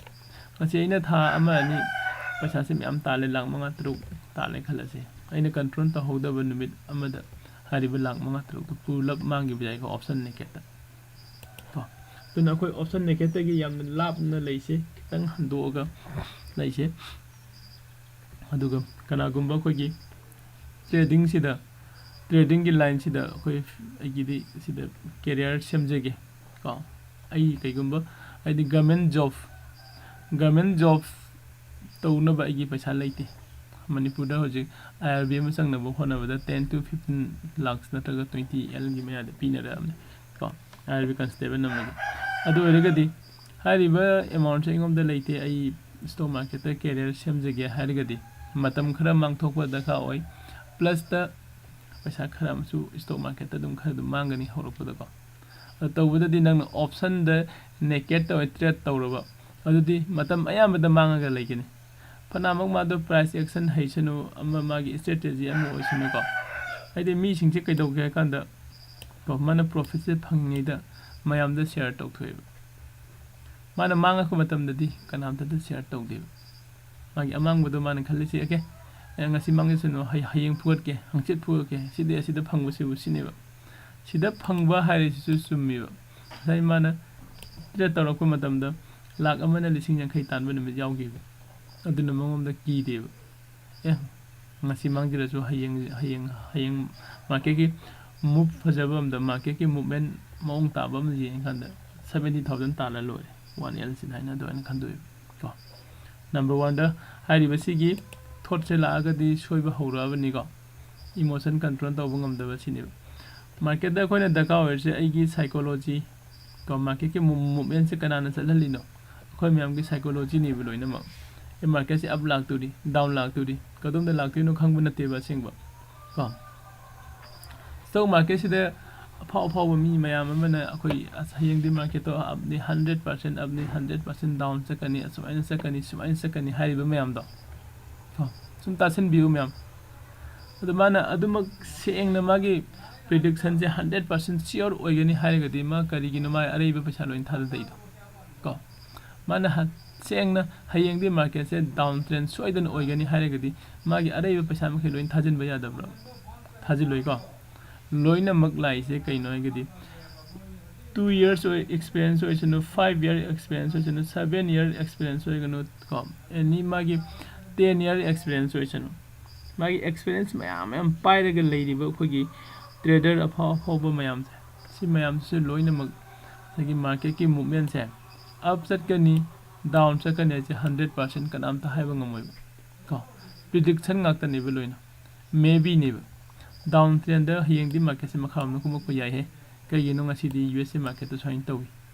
ꯉꯁꯤ ꯑꯩꯅ ꯊꯥ ꯑꯃ ꯑꯅꯤ ꯄꯩꯁꯥꯁꯦ ꯃꯌꯥꯝ ꯇꯥꯜꯂꯦ, ꯂꯥꯛ ꯃꯉꯥ ꯇꯔꯨꯛ ꯇꯥꯜꯂꯦ ꯈꯜꯂꯁꯦ꯫ ꯑꯩꯅ ꯀꯟꯇ꯭ꯔꯣꯜ ꯇꯧꯍꯧꯗꯕ ꯅꯨꯃꯤꯠ ꯑꯃꯗ ꯍꯥꯏꯔꯤꯕ ꯂꯥꯛ ꯃꯉꯥ ꯇꯔꯨꯛꯇꯨ ꯄꯨꯂꯞ ꯃꯥꯡꯈꯤꯕ ꯌꯥꯏꯀꯣ, ꯑꯣꯞꯁꯟ ꯅꯦꯀꯦꯠꯇ ꯀꯣ꯫ ꯑꯗꯨꯅ ꯑꯩꯈꯣꯏ ꯑꯣꯞꯁꯟ ꯅꯦꯀꯦꯠꯇꯒꯤ ꯌꯥꯝꯅ ꯂꯥꯞꯅ ꯂꯩꯁꯦ, ꯈꯤꯇꯪ ꯍꯟꯗꯣꯛꯑꯒ ꯂꯩꯁꯦ꯫ ꯑꯗꯨꯒ ꯀꯅꯥꯒꯨꯝꯕ ꯑꯩꯈꯣꯏꯒꯤ ꯇ꯭ꯔꯦꯗꯤꯡꯁꯤꯗ, ꯇ꯭ꯔꯦꯗꯤꯡꯒꯤ ꯂꯥꯏꯟꯁꯤꯗ ꯑꯩꯈꯣꯏ, ꯑꯩꯒꯤꯗꯤ ꯁꯤꯗ ꯀꯦꯔꯤꯌꯔ ꯁꯦꯝꯖꯒꯦ ꯀꯣ꯫ ꯑꯩ ꯀꯩꯒꯨꯝꯕ, ꯍꯥꯏꯗꯤ ꯒꯔꯃꯦꯟ ꯖꯣꯕ, ꯒꯔꯃꯦꯟ ꯖꯣꯕ ꯇꯧꯅꯕ ꯑꯩꯒꯤ ꯄꯩꯁꯥ ꯂꯩꯇꯦ꯫ ꯃꯅꯤꯄꯨꯔꯗ ꯍꯧꯖꯤꯛ IRB ꯑꯃ ꯆꯪꯅꯕ ꯍꯣꯠꯅꯕꯗ ten to fifteen lakhs ꯅꯠꯇ꯭ꯔꯒ twenty L ꯒꯤ ꯃꯌꯥꯗ ꯄꯤꯅꯔꯛꯑꯕꯅꯤ ꯀꯣ, IRB ꯀꯟꯁꯇꯦꯕꯜ ꯑꯃꯒꯤ꯫ ꯑꯗꯨ ꯑꯣꯏꯔꯒꯗꯤ ꯍꯥꯏꯔꯤꯕ ꯑꯦꯃꯥꯎꯟꯁꯦ ꯑꯩꯉꯣꯟꯗ ꯂꯩꯇꯦ, ꯑꯩ ꯁ꯭ꯇꯣꯛ ꯃꯥꯔꯀꯦꯠꯇ ꯀꯦꯔꯤꯌꯔ ꯁꯦꯝꯖꯒꯦ ꯍꯥꯏꯔꯒꯗꯤ ꯃꯇꯝ ꯈꯔ ꯃꯥꯡꯊꯣꯛꯄ ꯗꯔꯀꯥꯔ ꯑꯣꯏ꯫ ꯄ꯭ꯂꯁꯇ ꯄꯩꯁꯥ ꯈꯔ ꯑꯃꯁꯨ ꯁ꯭ꯇꯣꯛ ꯃꯥꯔꯀꯦꯠꯇ ꯑꯗꯨꯝ ꯈꯔ ꯑꯗꯨꯝ ꯃꯥꯡꯒꯅꯤ ꯍꯧꯔꯛꯄꯗꯀꯣ꯫ ꯑꯗꯨ ꯇꯧꯕꯗꯗꯤ ꯅꯪꯅ ꯑꯣꯞꯁꯟꯗ ꯅꯦꯀꯦꯠ ꯇꯧꯔ ꯇ꯭ꯔꯦꯠ ꯇꯧꯔꯕ, ꯑꯗꯨꯗꯤ ꯃꯇꯝ ꯑꯌꯥꯝꯕꯗ ꯃꯥꯡꯉꯒ ꯂꯩꯒꯅꯤ꯫ ꯐꯅꯃꯛ ꯃꯥꯗꯣ ꯄ꯭ꯔꯥꯏꯁ ꯑꯦꯛꯁꯟ ꯍꯩꯁꯅꯨ, ꯑꯃ ꯃꯥꯒꯤ ꯏꯁꯇ꯭ꯔꯦꯇꯦꯖꯤ ꯑꯃ ꯑꯣꯏꯁꯅꯨꯀꯣ꯫ ꯍꯥꯏꯗꯤ ꯃꯤꯁꯤꯡꯁꯦ ꯀꯩꯗꯧꯒꯦ ꯍꯥꯏ ꯀꯥꯟꯗ ꯀꯣ, ꯃꯥꯅ ꯄ꯭ꯔꯣꯐꯤꯠꯁꯦ ꯐꯪꯉꯤꯉꯩꯗ ꯃꯌꯥꯝꯗ ꯁꯤꯌꯔ ꯇꯧꯊꯣꯛꯑꯦꯕ꯫ ꯃꯥꯅ ꯃꯥꯡꯉꯛꯄ ꯃꯇꯝꯗꯗꯤ ꯀꯅꯥꯝꯇꯗ ꯁꯤꯌꯔ ꯇꯧꯗꯦꯕ꯫ ꯃꯥꯒꯤ ꯑꯃꯥꯡꯕꯗꯣ ꯃꯥꯅ ꯈꯜꯂꯤꯁꯤ, "ꯑꯦ, ꯉꯁꯤ ꯃꯥꯡꯖꯁꯅꯨ, ꯍꯌ-, ꯍꯌꯦꯡ ꯐꯨꯒꯠꯀꯦ, ꯍꯪꯆꯤꯠ ꯐꯨꯒꯠꯀꯦ, ꯁꯤꯗꯤ ꯑꯁꯤꯗ ꯐꯪꯕꯁꯤꯕꯨ" ꯁꯤꯅꯦꯕ꯫ ꯁꯤꯗ ꯐꯪꯕ ꯍꯥꯏꯔꯤꯁꯤꯁꯨ ꯆꯨꯝꯃꯤꯕ꯫ ꯉꯁꯥꯏ ꯃꯥꯅ ꯇ꯭ꯔꯦꯠ ꯇꯧꯔꯛꯄ ꯃꯇꯝꯗ ꯂꯥꯛ ꯑꯃꯅ ꯂꯤꯁꯤꯡ ꯌꯥꯡꯈꯩ ꯇꯥꯟꯕ ꯅꯨꯃꯤꯠ ꯌꯥꯎꯈꯤꯕ꯫ ꯑꯗꯨꯅ ꯃꯉꯣꯟꯗ ꯀꯤꯗꯦꯕ꯫ ꯑꯦ, ꯉꯁꯤ ꯃꯥꯡꯖꯔꯁꯨ ꯍꯌꯦꯡ, ꯍꯌꯦꯡ, ꯍꯌꯦꯡ ꯃꯥꯔꯀꯦꯠꯀꯤ ꯃꯨꯞ ꯐꯖꯕ ꯑꯃꯗ, ꯃꯥꯔꯀꯦꯠꯀꯤ ꯃꯨꯞꯃꯦꯟ ꯃꯑꯣꯡ ꯇꯥꯕ ꯑꯃ ꯌꯦꯡꯉꯀꯥꯟꯗ ꯁꯕꯦꯟꯇꯤ ꯊꯥꯎꯖꯟ ꯇꯥꯜꯂ ꯂꯣꯏꯔꯦ, ꯋꯥꯟ ꯑꯦꯜꯁꯤꯗ ꯍꯥꯏꯅ ꯑꯗꯨꯃꯥꯏꯅ ꯈꯟꯗꯣꯛꯑꯦꯕ ꯀꯣ꯫ ꯅꯝꯕꯔ ꯋꯥꯟꯗ ꯍꯥꯏꯔꯤꯕꯁꯤꯒꯤ ꯊꯣꯠꯁꯦ ꯂꯥꯛꯑꯒꯗꯤ ꯁꯣꯏꯕ ꯍꯧꯔꯛꯑꯕꯅꯤꯀꯣ꯫ ꯏꯃꯣꯁꯟ ꯀꯟꯇ꯭ꯔꯣꯜ ꯇꯧꯕ ꯉꯝꯗꯕ ꯁꯤꯅꯦꯕ꯫ ꯃꯥꯔꯀꯦꯠꯇ ꯑꯩꯈꯣꯏꯅ ꯗꯔꯀꯥꯔ ꯑꯣꯏꯔꯤꯁꯦ ꯑꯩꯒꯤ ꯁꯥꯏꯀꯣꯂꯣꯖꯤ ꯀꯣ, ꯃꯥꯔꯀꯦꯠꯀꯤ ꯃꯨꯞꯃꯦꯟꯁꯦ ꯀꯅꯥꯅ ꯆꯠꯍꯜꯂꯤꯅꯣ? ꯑꯩꯈꯣꯏ ꯃꯌꯥꯝꯒꯤ ꯁꯥꯏꯀꯣꯂꯣꯖꯤꯅꯦꯕ ꯂꯣꯏꯅꯃꯛ꯫ ꯑꯦ, ꯃꯥꯔꯀꯦꯠꯁꯦ ꯑꯞ ꯂꯥꯛꯇꯣꯔꯤ, ꯗꯥꯎꯟ ꯂꯥꯛꯇꯣꯔꯤ, ꯀꯗꯣꯝꯗ ꯂꯥꯛꯇꯣꯏꯅꯣ ꯈꯪꯕ ꯅꯠꯇꯦꯕ ꯑꯁꯦꯡꯕ ꯀꯣ꯫ ꯁ꯭ꯇꯣꯛ ꯃꯥꯔꯀꯦꯠꯁꯤꯗ ꯑꯐꯥꯎ ꯑꯐꯥꯎꯕ ꯃꯤ ꯃꯌꯥꯝ ꯑꯃꯅ ꯑꯩꯈꯣꯏ ꯑꯁ ꯍꯌꯦꯡꯗꯤ ꯃꯥꯔꯀꯦꯠꯇꯣ ꯑꯞꯅꯤ, ꯍꯟꯗ꯭ꯔꯦꯠ ꯄꯥꯔꯁꯦꯟ ꯑꯞꯅꯤ, ꯍꯟꯗ꯭ꯔꯦꯠ ꯄꯥꯔꯁꯦꯟ ꯗꯥꯎꯟ ꯆꯠꯀꯅꯤ, ꯑꯁꯨꯃꯥꯏꯅ ꯆꯠꯀꯅꯤ, ꯁꯨꯃꯥꯏꯅ ꯆꯠꯀꯅꯤ ꯍꯥꯏꯔꯤꯕ ꯃꯌꯥꯝꯗꯣ ꯀꯣ, ꯁꯨꯝ ꯇꯥꯁꯤꯟꯕꯤꯌꯨ ꯃꯌꯥꯝ꯫ ꯑꯗꯨ ꯃꯥꯅ ꯑꯗꯨꯃꯛ ꯁꯦꯡꯅ ꯃꯥꯒꯤ ꯄ꯭ꯔꯤꯗꯤꯛꯁꯟꯁꯦ ꯍꯟꯗ꯭ꯔꯦꯠ ꯄꯥꯔꯁꯦꯟ ꯁꯤꯌꯣꯔ ꯑꯣꯏꯒꯅꯤ ꯍꯥꯏꯔꯒꯗꯤ ꯃꯥ ꯀꯔꯤꯒꯤꯅꯣ ꯃꯥ ꯑꯔꯩꯕ ꯄꯩꯁꯥ ꯂꯣꯏꯅ ꯊꯥꯗꯗꯩꯗꯣ ꯀꯣ? ꯃꯥꯅ ꯍ-, ꯁꯦꯡꯅ ꯍꯌꯦꯡꯗꯤ ꯃꯥꯔꯀꯦꯠꯁꯦ ꯗꯥꯎꯟ ꯇ꯭ꯔꯦꯟ ꯁꯣꯏꯗꯅ ꯑꯣꯏꯒꯅꯤ ꯍꯥꯏꯔꯒꯗꯤ ꯃꯥꯒꯤ ꯑꯔꯩꯕ ꯄꯩꯁꯥ ꯃꯈꯩ ꯂꯣꯏꯅ ꯊꯥꯖꯤꯟꯕ ꯌꯥꯗꯕ꯭ꯔꯣ? ꯊꯥꯖꯤꯜꯂꯣꯏꯀꯣ? ꯂꯣꯏꯅꯃꯛ ꯂꯥꯛꯏꯁꯦ ꯀꯩꯅꯣ ꯍꯥꯏꯔꯒꯗꯤ, ꯇꯨ ꯌꯔꯁ ꯑꯦꯛꯁꯄꯤꯔꯤꯌꯦꯟꯁ ꯑꯣꯏꯁꯅꯨ, ꯐꯥꯏꯚ ꯌꯔ ꯑꯦꯛꯁꯄꯤꯔꯤꯌꯦꯟꯁ ꯑꯣꯏꯁꯅꯨ, ꯁꯕꯦꯟ ꯌꯔ ꯑꯦꯛꯁꯄꯤꯔꯤꯌꯦꯟꯁ ꯑꯣꯏꯒꯅꯨ ꯀꯣ, ꯑꯦꯅꯤ ꯃꯥꯒꯤ ꯇꯦꯟ ꯌꯔ ꯑꯦꯛꯁꯄꯤꯔꯤꯌꯦꯟꯁ ꯑꯣꯏꯁꯅꯨ, ꯃꯥꯒꯤ ꯑꯦꯛꯁꯄꯤꯔꯤꯌꯦꯟꯁ ꯃꯌꯥꯝ ꯃꯌꯥꯝ ꯄꯥꯏꯔꯒ ꯂꯩꯔꯤꯕ ꯑꯩꯈꯣꯏꯒꯤ ꯇ꯭ꯔꯦꯗꯔ ꯑꯐꯥꯎ ꯑꯐꯥꯎꯕ ꯃꯌꯥꯝꯁꯦ, ꯁꯤ ꯃꯌꯥꯝꯁꯤꯁꯨ ꯂꯣꯏꯅꯃꯛ ꯉꯁꯥꯏꯒꯤ ꯃꯥꯔꯀꯦꯠꯀꯤ ꯃꯨꯞꯃꯦꯟꯁꯦ ꯑꯞ ꯆꯠꯀꯅꯤ, ꯗꯥꯎꯟ ꯆꯠꯀꯅꯤ ꯍꯥꯏꯁꯦ ꯍꯟꯗ꯭ꯔꯦꯠ ꯄꯥꯔꯁꯦꯟ ꯀꯅꯥꯝꯇ ꯍꯥꯏꯕ ꯉꯝꯃꯣꯏꯕ ꯀꯣ꯫ ꯄ꯭ꯔꯤꯗꯤꯛꯁꯟ ꯉꯥꯛꯇꯅꯦꯕ ꯂꯣꯏꯅ, ꯃꯦ ꯕꯤꯅꯦꯕ꯫ ꯗꯥꯎꯟ ꯇ꯭ꯔꯦꯟꯗ ꯍꯌꯦꯡꯗꯤ ꯃꯥꯔꯀꯦꯠꯁꯦ ꯃꯈꯥꯔꯣꯝꯗ ꯀꯨꯝꯃꯛꯄ ꯌꯥꯏꯍꯦ꯫ ꯀꯩꯒꯤꯅꯣ ꯉꯁꯤꯗꯤ ꯌꯨ ꯑꯦꯁ ꯑꯦ ꯃꯥꯔꯀꯦꯠꯇ ꯁꯨꯃꯥꯏꯅ ꯇꯧꯏ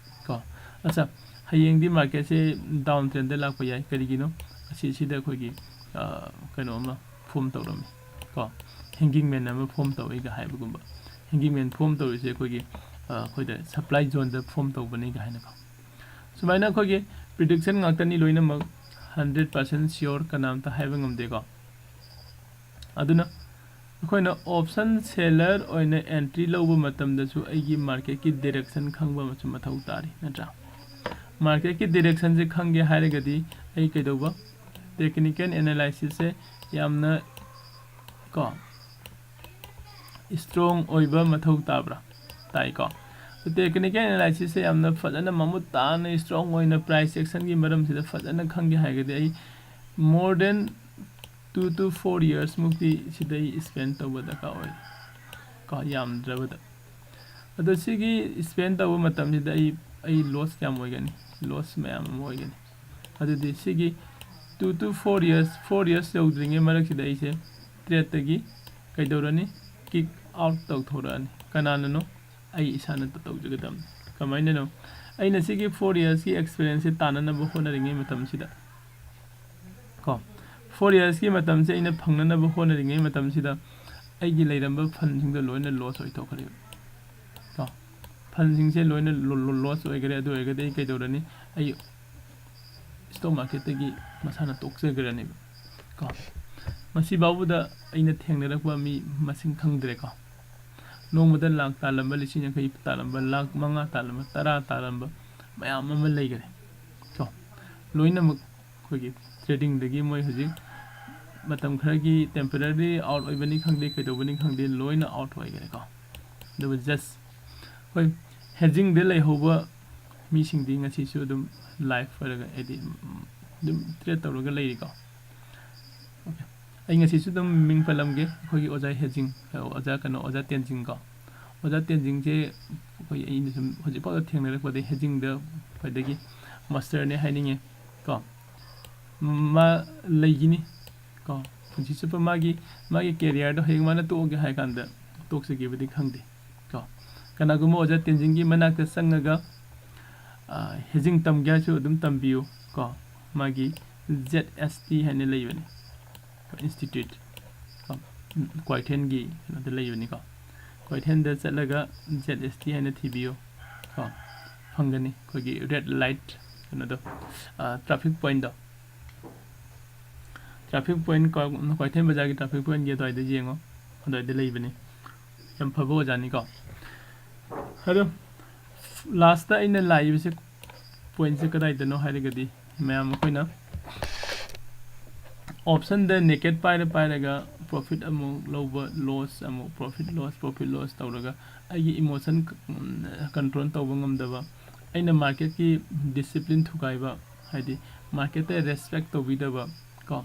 ꯀꯣ? ꯑꯠꯆꯥ, ꯍꯌꯦꯡꯗꯤ ꯃꯥꯔꯀꯦꯠꯁꯦ ꯗꯥꯎꯟ ꯇ꯭ꯔꯦꯟꯗ ꯂꯥꯛꯄ ꯌꯥꯏ꯫ ꯀꯔꯤꯒꯤꯅꯣ? ꯉꯁꯤ ꯁꯤꯗ ꯑꯩꯈꯣꯏꯒꯤ, ꯑ, ꯀꯩꯅꯣ ꯑꯃ ꯐꯣꯝ ꯇꯧꯔꯝꯃꯤ ꯀꯣ, ꯍꯦꯡꯒꯤꯡ ꯃꯦꯟ ꯑꯃ ꯐꯣꯝ ꯇꯧꯏꯒ ꯍꯥꯏꯕꯒꯨꯝꯕ꯫ ꯍꯦꯡꯒꯤꯡ ꯃꯦꯟ ꯐꯣꯝ ꯇꯧꯔꯤꯁꯦ ꯑꯩꯈꯣꯏꯒꯤ, ꯑ, ꯑꯩꯈꯣꯏꯗ ꯁꯄ꯭ꯂꯥꯏ ꯖꯣꯟꯗ ꯐꯣꯝ ꯇꯧꯕꯅꯤ ꯀꯥꯏꯅꯀꯣ꯫ ꯁꯨꯃꯥꯏꯅ ꯑꯩꯈꯣꯏꯒꯤ ꯄ꯭ꯔꯤꯗꯤꯛꯁꯟ ꯉꯥꯛꯇꯅꯤ ꯂꯣꯏꯅꯃꯛ, ꯍꯟꯗ꯭ꯔꯦꯠ ꯄꯥꯔꯁꯦꯟ ꯁꯤꯌꯣꯔ ꯀꯅꯥꯝꯇ ꯍꯥꯏꯕ ꯉꯝꯗꯦꯀꯣ꯫ ꯑꯗꯨꯅ ꯑꯩꯈꯣꯏꯅ ꯑꯣꯞꯁꯟ ꯁꯦꯂꯔ ꯑꯣꯏꯅ ꯑꯦꯟꯇ꯭ꯔꯤ ꯂꯧꯕ ꯃꯇꯝꯗꯁꯨ ꯑꯩꯒꯤ ꯃꯥꯔꯀꯦꯠꯀꯤ ꯗꯤꯔꯦꯛꯁꯟ ꯈꯪꯕ ꯑꯃꯁꯨ ꯃꯊꯧ ꯇꯥꯔꯤ, ꯅꯠꯇ꯭ꯔꯥ? ꯃꯥꯔꯀꯦꯠꯀꯤ ꯗꯤꯔꯦꯛꯁꯟꯁꯦ ꯈꯪꯒꯦ ꯍꯥꯏꯔꯒꯗꯤ ꯑꯩ ꯀꯩꯗꯧꯕ? ꯇꯦꯛꯅꯤꯀꯦꯜ ꯑꯦꯅꯥꯂꯥꯏꯁꯤꯁꯁꯦ ꯌꯥꯝꯅ ꯀꯣ ꯏꯁꯇ꯭ꯔꯣꯡ ꯑꯣꯏꯕ ꯃꯊꯧ ꯇꯥꯕ꯭ꯔꯥ? ꯇꯥꯏꯀꯣ꯫ Technical analysis ꯁꯦ ꯌꯥꯝꯅ ꯐꯖꯅ ꯃꯃꯨꯠ ꯇꯥꯅ strong ꯑꯣꯏꯅ price action ꯒꯤ ꯃꯔꯝꯁꯤꯗ ꯐꯖꯅ ꯈꯪꯒꯦ ꯍꯥꯏꯔꯒꯗꯤ ꯑꯩ more than two to four years ꯃꯨꯛꯇꯤ ꯁꯤꯗ ꯑꯩ spend ꯇꯧꯕ ꯗꯔꯀꯥꯔ ꯑꯣꯏ ꯀꯣ, ꯌꯥꯝꯗ꯭ꯔꯕꯗ꯫ ꯑꯗꯣ ꯁꯤꯒꯤ spend ꯇꯧꯕ ꯃꯇꯝꯁꯤꯗ ꯑꯩ ꯑꯩ loss ꯀꯌꯥꯝ ꯑꯣꯏꯒꯅꯤ? Loss ꯃꯌꯥꯝ ꯑꯃ ꯑꯣꯏꯒꯅꯤ꯫ ꯑꯗꯨꯗꯤ ꯁꯤꯒꯤ two to four years, four years ꯌꯧꯗ꯭ꯔꯤꯉꯩ ꯃꯔꯛꯁꯤꯗ ꯑꯩꯁꯦ trade ꯇꯒꯤ ꯀꯩꯗꯧꯔꯅꯤ? Kick out ꯇꯧꯊꯣꯔꯛꯑꯅꯤ꯫ ꯀꯅꯥꯅꯅꯣ? ꯑꯩ ꯏꯁꯥꯅ ꯇꯧꯖꯒꯗꯕꯅꯤ꯫ ꯀꯃꯥꯏꯅꯅꯣ? ꯑꯩꯅ ꯁꯤꯒꯤ four years ꯀꯤ experience ꯁꯦ ꯇꯥꯟꯅꯅꯕ ꯍꯣꯠꯅꯔꯤꯉꯩ ꯃꯇꯝꯁꯤꯗ ꯀꯣ, four years ꯀꯤ ꯃꯇꯝꯁꯦ ꯑꯩꯅ ꯐꯪꯅꯅꯕ ꯍꯣꯠꯅꯔꯤꯉꯩ ꯃꯇꯝꯁꯤꯗ ꯑꯩꯒꯤ ꯂꯩꯔꯝꯕ fund ꯁꯤꯡꯗꯣ ꯂꯣꯏꯅ loss ꯑꯣꯏꯊꯣꯛꯈ꯭ꯔꯦꯕ ꯀꯣ꯫ Fund ꯁꯤꯡꯁꯦ ꯂꯣꯏꯅ lo-, lo-, loss ꯑꯣꯏꯈ꯭ꯔꯦ꯫ ꯑꯗꯨ ꯑꯣꯏꯔꯒꯗꯤ ꯑꯩ ꯀꯩꯗꯧꯔꯅꯤ? ꯑꯩ stock market ꯇꯒꯤ ꯃꯁꯥꯅ ꯇꯣꯛꯆꯈ꯭ꯔꯅꯦꯕ ꯀꯣ꯫ ꯃꯁꯤ ꯐꯥꯎꯕꯗ ꯑꯩꯅ ꯊꯦꯡꯅꯔꯛꯄ ꯃꯤ ꯃꯁꯤꯡ ꯈꯪꯗ꯭ꯔꯦꯀꯣ꯫ ꯅꯣꯡꯃꯗ ꯂꯥꯛ ꯇꯥꯜꯂꯝꯕ, ꯂꯤꯁꯤꯡ ꯌꯥꯡꯈꯩ ꯇꯥꯜꯂꯝꯕ, ꯂꯥꯛ ꯃꯉꯥ ꯇꯥꯜꯂꯝꯕ, ꯇꯔꯥ ꯇꯥꯜꯂꯝꯕ ꯃꯌꯥꯝ ꯑꯃ ꯂꯩꯈꯔꯦ ꯀꯣ꯫ ꯂꯣꯏꯅꯃꯛ ꯑꯩꯈꯣꯏꯒꯤ trading ꯗꯒꯤ ꯃꯣꯏ ꯍꯧꯖꯤꯛ ꯃꯇꯝ ꯈꯔꯒꯤ temporary out ꯑꯣꯏꯕꯅꯤ ꯈꯪꯗꯦ, ꯀꯩꯗꯧꯕꯅꯤ ꯈꯪꯗꯦ, ꯂꯣꯏꯅ out ꯑꯣꯏꯈꯔꯦꯀꯣ꯫ ꯑꯗꯨꯕꯨ just ꯑꯩꯈꯣꯏ hedging ꯗ ꯂꯩꯍꯧꯕ ꯃꯤꯁꯤꯡꯗꯤ ꯉꯁꯤꯁꯨ ꯑꯗꯨꯝ live ꯑꯣꯏꯔꯒ ꯍꯥꯏꯗꯤ, ꯎꯝ, ꯑꯗꯨꯝ trade ꯇꯧꯔꯒ ꯂꯩꯔꯤꯀꯣ꯫ Okay꯫ ꯑꯩ ꯉꯁꯤꯁꯨ ꯑꯗꯨꯝ ꯃꯤꯡ ꯄꯜꯂꯝꯒꯦ, ꯑꯩꯈꯣꯏꯒꯤ ꯑꯣꯖꯥ ꯍꯦꯖꯤꯡ, ꯑꯣꯖꯥ ꯀꯩꯅꯣ, ꯑꯣꯖꯥ ꯇꯦꯟꯖꯤꯡ ꯀꯣ꯫ ꯑꯣꯖꯥ ꯇꯦꯟꯖꯤꯡꯁꯦ ꯑꯩꯈꯣꯏ, ꯑꯩꯅ ꯁꯨꯝ ꯍꯧꯖꯤꯛꯐꯥꯎꯗ ꯊꯦꯡꯅꯔꯛꯄꯗ ꯍꯦꯖꯤꯡꯗ ꯈ꯭ꯋꯥꯏꯗꯒꯤ master ꯅꯦ ꯍꯥꯏꯅꯤꯡꯉꯦ ꯀꯣ꯫ ꯃꯥ ꯂꯩꯈꯤꯅꯤ ꯀꯣ꯫ ꯄꯨꯟꯁꯤ ꯆꯨꯞꯄ ꯃꯥꯒꯤ, ꯃꯥꯒꯤ career ꯗꯣ ꯍꯌꯦꯡ ꯃꯥꯅ ꯇꯣꯛꯑꯒꯦ ꯍꯥꯏ ꯀꯥꯟꯗ ꯇꯣꯛꯆꯒꯦꯕꯨꯗꯤ ꯈꯪꯗꯦ ꯀꯣ꯫ ꯀꯅꯥꯒꯨꯝꯕ ꯑꯣꯖꯥ ꯇꯦꯟꯖꯤꯡꯒꯤ ꯃꯅꯥꯛꯇ ꯆꯪꯉꯒ, ꯑ, ꯍꯦꯖꯤꯡ ꯇꯝꯒꯦ ꯍꯥꯏꯔꯁꯨ ꯑꯗꯨꯝ ꯇꯝꯕꯤꯌꯨ ꯀꯣ꯫ ꯃꯥꯒꯤ Z S T ꯍꯥꯏꯅ ꯂꯩꯕꯅꯤ, institute ꯀꯣ, ꯀ꯭ꯋꯥꯏꯊꯦꯜꯒꯤ ꯀꯩꯅꯣꯗ ꯂꯩꯕꯅꯤꯀꯣ꯫ ꯀ꯭ꯋꯥꯏꯊꯦꯜꯗ ꯆꯠꯂꯒ Z S T ꯍꯥꯏꯅ ꯊꯤꯕꯤꯌꯨ ꯀꯣ, ꯐꯪꯒꯅꯤ꯫ ꯑꯩꯈꯣꯏꯒꯤ red light ꯀꯩꯅꯣꯗꯣ, ꯑ, traffic point ꯗꯣ, traffic point ꯀꯣ, ꯀ꯭ꯋꯥꯏꯊꯦꯜ ꯕꯖꯥꯔꯒꯤ traffic point ꯀꯤ ꯑꯗꯨꯋꯥꯏꯗ ꯌꯦꯡꯉꯣ, ꯑꯗꯨꯋꯥꯏꯗ ꯂꯩꯕꯅꯤ꯫ ꯌꯥꯝ ꯐꯕ ꯑꯣꯖꯥꯅꯤꯀꯣ꯫ ꯑꯗꯣ last ꯑꯩꯅ ꯂꯥꯛꯏꯕꯁꯦ, point ꯁꯦ ꯀꯗꯥꯏꯗꯅꯣ ꯍꯥꯏꯔꯒꯗꯤ, ꯃꯌꯥꯝ ꯑꯩꯈꯣꯏꯅ option ꯗ naked ꯄꯥꯏꯔ ꯄꯥꯏꯔꯒ ꯄ꯭ꯔꯣꯐꯤꯠ ꯑꯃꯨꯛ ꯂꯧꯕ, ꯂꯣꯁ ꯑꯃꯨꯛ ꯄ꯭ꯔꯣꯐꯤꯠ, ꯂꯣꯁ ꯄ꯭ꯔꯣꯐꯤꯠ, ꯂꯣꯁ ꯇꯧꯔꯒ ꯑꯩꯒꯤ ꯏꯃꯣꯁꯟ ꯀꯟꯇ꯭ꯔꯣꯜ ꯇꯧꯕ ꯉꯝꯗꯕ, ꯑꯩꯅ ꯃꯥꯔꯀꯦꯠꯀꯤ ꯗꯤꯁꯤꯄ꯭ꯂꯤꯟ ꯊꯨꯒꯥꯏꯕ, ꯍꯥꯏꯗꯤ ꯃꯥꯔꯀꯦꯠꯇ ꯔꯦꯁꯄꯦꯛ ꯇꯧꯕꯤꯗꯕ ꯀꯣ,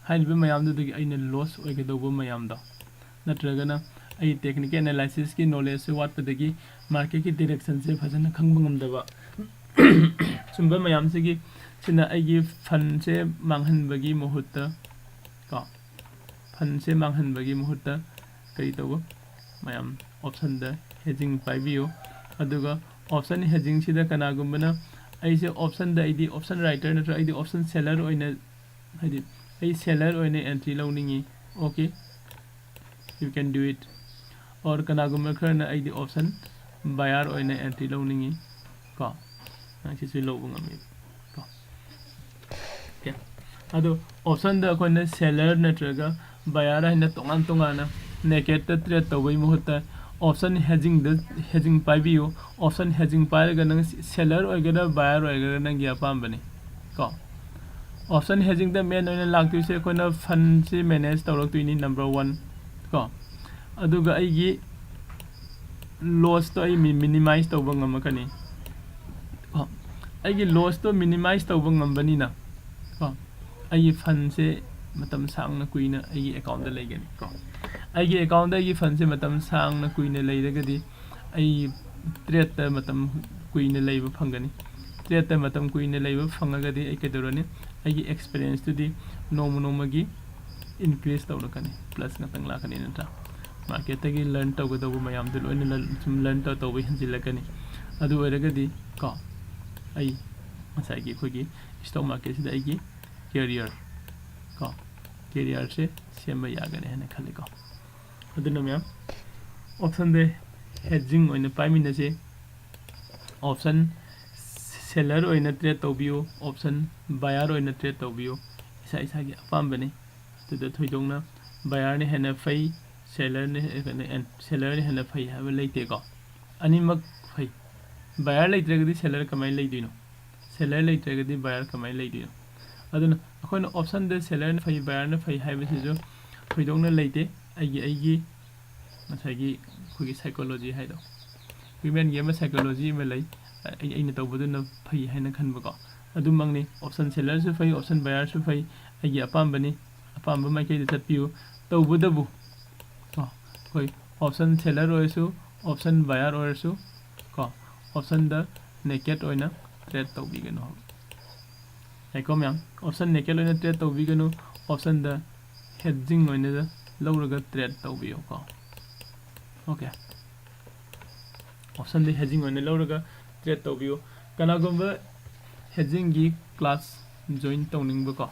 ꯍꯥꯏꯔꯤꯕ ꯃꯌꯥꯝꯗꯨꯗꯒꯤ ꯑꯩꯅ ꯂꯣꯁ ꯑꯣꯏꯒꯗꯧꯕ ꯃꯌꯥꯝꯗꯣ, ꯅꯠꯇ꯭ꯔꯒꯅ ꯑꯩ ꯇꯦꯛꯅꯤꯀꯦꯜ ꯑꯦꯅꯥꯂꯥꯏꯁꯤꯁꯀꯤ ꯅꯣꯂꯦꯖꯁꯦ ꯋꯥꯠꯄꯗꯒꯤ ꯃꯥꯔꯀꯦꯠꯀꯤ ꯗꯤꯔꯦꯛꯁꯟꯁꯦ ꯐꯖꯅ ꯈꯪꯕ ꯉꯝꯗꯕ, ꯁꯨꯝꯕ ꯃꯌꯥꯝꯁꯤꯒꯤ, ꯁꯤꯅ ꯑꯩꯒꯤ ꯐꯟꯁꯦ ꯃꯥꯡꯍꯟꯕꯒꯤ ꯃꯍꯨꯠꯇ ꯀꯣ, ꯐꯟꯁꯦ ꯃꯥꯡꯍꯟꯕꯒꯤ ꯃꯍꯨꯠꯇ ꯀꯔꯤ ꯇꯧꯕ? ꯃꯌꯥꯝ ꯑꯣꯞꯁꯟꯗ ꯍꯦꯖꯤꯡ ꯄꯥꯏꯕꯤꯌꯨ꯫ ꯑꯗꯨꯒ ꯑꯣꯞꯁꯟ ꯍꯦꯖꯤꯡꯁꯤꯗ ꯀꯅꯥꯒꯨꯝꯕꯅ ꯑꯩꯁꯦ ꯑꯣꯞꯁꯟꯗ, ꯑꯩꯗꯤ ꯑꯣꯞꯁꯟ ꯔꯥꯏꯇꯔ ꯅꯠꯇ꯭ꯔꯒ ꯑꯩꯗꯤ ꯑꯣꯞꯁꯟ ꯁꯦꯂꯔ ꯑꯣꯏꯅ, ꯍꯥꯏꯗꯤ ꯑꯩ ꯁꯦꯂꯔ ꯑꯣꯏꯅ entry ꯂꯧꯅꯤꯡꯉꯤ꯫ Okay, you can do it. Or ꯀꯅꯥꯒꯨꯝꯕ ꯈꯔꯅ ꯑꯩꯗꯤ ꯑꯣꯞꯁꯟ ꯕꯥꯌꯔ ꯑꯣꯏꯅ ꯑꯦꯟꯇ꯭ꯔꯤ ꯂꯧꯅꯤꯡꯉꯤ ꯀꯣ, ꯅꯪ ꯁꯤꯁꯨ ꯂꯧꯕ ꯉꯝꯃꯤ ꯀꯣ꯫ Okay, ꯑꯗꯣ ꯑꯣꯞꯁꯟꯗ ꯑꯩꯈꯣꯏꯅ ꯁꯦꯂꯔ ꯅꯠꯇ꯭ꯔꯒ ꯕꯥꯌꯔ ꯍꯥꯏꯅ ꯇꯣꯉꯥꯟ ꯇꯣꯉꯥꯟꯅ ꯅꯦꯀꯦꯠꯇ ꯇ꯭ꯔꯦꯠ ꯇꯧꯕꯒꯤ ꯃꯍꯨꯠꯇ ꯑꯣꯞꯁꯟ ꯍꯦꯖꯤꯡꯗ, ꯍꯦꯖꯤꯡ ꯄꯥꯏꯕꯤꯌꯨ꯫ ꯑꯣꯞꯁꯟ ꯍꯦꯖꯤꯡ ꯄꯥꯏꯔꯒ ꯅꯪ ꯁꯦꯂꯔ ꯑꯣꯏꯒꯦꯔꯥ ꯕꯥꯌꯔ ꯑꯣꯏꯒꯦꯔꯥ ꯅꯪꯒꯤ ꯑꯄꯥꯝꯕꯅꯤ ꯀꯣ꯫ ꯑꯣꯞꯁꯟ ꯍꯦꯖꯤꯡꯗ ꯃꯦꯟ ꯑꯣꯏꯅ ꯂꯥꯛꯇꯣꯏꯁꯦ ꯑꯩꯈꯣꯏꯅ ꯐꯟꯁꯤ ꯃꯦꯅꯦꯖ ꯇꯧꯔꯛꯇꯣꯏꯅꯤ, ꯅꯝꯕꯔ ꯋꯥꯟ ꯀꯣ꯫ ꯑꯗꯨꯒ ꯑꯩꯒꯤ ꯂꯣꯁꯇꯣ ꯑꯩ ꯃꯤꯅꯤꯃꯥꯏꯁ ꯇꯧꯕ ꯉꯝꯃꯛꯀꯅꯤ ꯀꯣ꯫ ꯑꯩꯒꯤ ꯂꯣꯁꯇꯣ ꯃꯤꯅꯤꯃꯥꯏꯁ ꯇꯧꯕ ꯉꯝꯕꯅꯤꯅ ꯀꯣ, ꯑꯩꯒꯤ ꯐꯟꯁꯦ ꯃꯇꯝ ꯁꯥꯡꯅ ꯀꯨꯏꯅ ꯑꯩꯒꯤ ꯑꯦꯀꯥꯎꯟꯗ ꯂꯩꯒꯅꯤ ꯀꯣ꯫ ꯑꯩꯒꯤ ꯑꯦꯀꯥꯎꯟꯗ ꯑꯩꯒꯤ ꯐꯟꯁꯦ ꯃꯇꯝ ꯁꯥꯡꯅ ꯀꯨꯏꯅ ꯂꯩꯔꯒꯗꯤ ꯑꯩ ꯇ꯭ꯔꯦꯠꯇ ꯃꯇꯝ ꯀꯨꯏꯅ ꯂꯩꯕ ꯐꯪꯒꯅꯤ꯫ ꯇ꯭ꯔꯦꯠꯇ ꯃꯇꯝ ꯀꯨꯏꯅ ꯂꯩꯕ ꯐꯪꯉꯒꯗꯤ ꯑꯩ ꯀꯩꯗꯧꯔꯅꯤ? ꯑꯩꯒꯤ ꯑꯦꯛꯁꯄꯤꯔꯤꯌꯦꯟꯁꯇꯨꯗꯤ ꯅꯣꯡꯃ ꯅꯣꯡꯃꯒꯤ ꯏꯟꯀ꯭ꯔꯤꯖ ꯇꯧꯔꯛꯀꯅꯤ, ꯄ꯭ꯂꯁ ꯉꯥꯛꯇꯪ ꯂꯥꯛꯀꯅꯤ, ꯅꯠꯇ꯭ꯔꯥ? ꯃꯥꯔꯀꯦꯠꯇꯒꯤ ꯂꯔꯟ ꯇꯧꯒꯗꯧꯕ ꯃꯌꯥꯝꯗꯨ ꯂꯣꯏꯅ ꯂꯔꯟ, ꯁꯨꯝ ꯂꯔꯟ ꯇꯧ ꯇꯧꯕ ꯍꯦꯟꯖꯤꯜꯂꯛꯀꯅꯤ꯫ ꯑꯗꯨ ꯑꯣꯏꯔꯒꯗꯤ ꯀꯣ, ꯑꯩ ꯉꯁꯥꯏꯒꯤ ꯑꯩꯈꯣꯏꯒꯤ ꯁ꯭ꯇꯣꯛ ꯃꯥꯔꯀꯦꯠꯁꯤꯗ ꯑꯩꯒꯤ ꯀꯦꯔꯤꯌꯔ ꯀꯣ, ꯀꯦꯔꯤꯌꯔꯁꯦ ꯁꯦꯝꯕ ꯌꯥꯒꯅꯤ ꯍꯥꯏꯅ ꯈꯜꯂꯤꯀꯣ꯫ ꯑꯗꯨꯅ ꯃꯌꯥꯝ, ꯑꯣꯞꯁꯟꯗ ꯍꯦꯖꯤꯡ ꯑꯣꯏꯅ ꯄꯥꯏꯃꯤꯟꯅꯁꯤ꯫ ꯑꯣꯞꯁꯟ ꯁꯦꯂꯔ ꯑꯣꯏꯅ ꯇ꯭ꯔꯦꯠ ꯇꯧꯕꯤꯌꯨ, ꯑꯣꯞꯁꯟ ꯕꯥꯌꯔ ꯑꯣꯏꯅ ꯇ꯭ꯔꯦꯠ ꯇꯧꯕꯤꯌꯨ, ꯏꯁꯥ ꯏꯁꯥꯒꯤ ꯑꯄꯥꯝꯕꯅꯤ꯫ ꯑꯗꯨꯗ ꯊꯣꯏꯗꯣꯛꯅ ꯕꯥꯌꯔꯅ ꯍꯦꯟꯅ ꯐꯩ, ꯁꯦꯂꯔꯅ ꯍꯦ-, ꯀꯩꯅꯣ, ꯑꯦꯟ-, ꯁꯦꯂꯔꯅ ꯍꯦꯟꯅ ꯐꯩ ꯍꯥꯏꯕ ꯂꯩꯇꯦꯀꯣ꯫ ꯑꯅꯤꯃꯛ ꯐꯩ꯫ ꯕꯥꯌꯔ ꯂꯩꯇ꯭ꯔꯒꯗꯤ ꯁꯦꯂꯔ ꯀꯃꯥꯏꯅ ꯂꯩꯗꯣꯏꯅꯣ? ꯁꯦꯂꯔ ꯂꯩꯇ꯭ꯔꯒꯗꯤ ꯕꯥꯌꯔ ꯀꯃꯥꯏꯅ ꯂꯩꯗꯣꯏꯅꯣ? ꯑꯗꯨꯅ ꯑꯩꯈꯣꯏꯅ ꯑꯣꯞꯁꯟꯗ ꯁꯦꯂꯔꯅ ꯐꯩ, ꯕꯥꯌꯔꯅ ꯐꯩ ꯍꯥꯏꯕꯁꯤꯁꯨ ꯊꯣꯏꯗꯣꯛꯅ ꯂꯩꯇꯦ꯫ ꯑꯩꯒꯤ ꯑꯩꯒꯤ ꯉꯁꯥꯏꯒꯤ ꯑꯩꯈꯣꯏꯒꯤ psychology ꯍꯥꯏꯗꯣ, ꯋꯤꯃꯦꯟꯒꯤ ꯑꯃ psychology ꯑꯃ ꯂꯩ꯫ ꯑꯩ ꯑꯩꯅ ꯇꯧꯕꯗꯨꯅ ꯐꯩ ꯍꯥꯏꯅ ꯈꯟꯕꯀꯣ, ꯑꯗꯨꯃꯛꯅꯤ꯫ Option sellerꯁꯨ ꯐꯩ, option buyerꯁꯨ ꯐꯩ, ꯑꯩꯒꯤ ꯑꯄꯥꯝꯕꯅꯤ꯫ ꯑꯄꯥꯝꯕ ꯃꯥꯏꯀꯩꯗ ꯆꯠꯄꯤꯌꯨ꯫ ꯇꯧꯕꯇꯕꯨ ꯀꯣ, ꯑꯩꯈꯣꯏ option seller ꯑꯣꯏꯔꯁꯨ, option buyer ꯑꯣꯏꯔꯁꯨ ꯀꯣ, optionꯗ naked ꯑꯣꯏꯅ trade ꯇꯧꯕꯤꯒꯅꯨ ꯍꯥꯏꯕ꯫ ꯌꯥꯏꯀꯣ ꯃꯌꯥꯝ? Option naked ꯑꯣꯏꯅ trade ꯇꯧꯕꯤꯒꯅꯨ, optionꯗ hedging ꯑꯣꯏꯅ ꯂꯧꯔꯒ trade ꯇꯧꯕꯤꯌꯨ ꯀꯣ꯫ OK, optionꯗ hedging ꯑꯣꯏꯅ ꯂꯧꯔꯒ trade ꯇꯧꯕꯤꯌꯨ꯫ ꯀꯅꯥꯒꯨꯝꯕ hedgingꯒꯤ class join ꯇꯧꯅꯤꯡꯕꯀꯣ,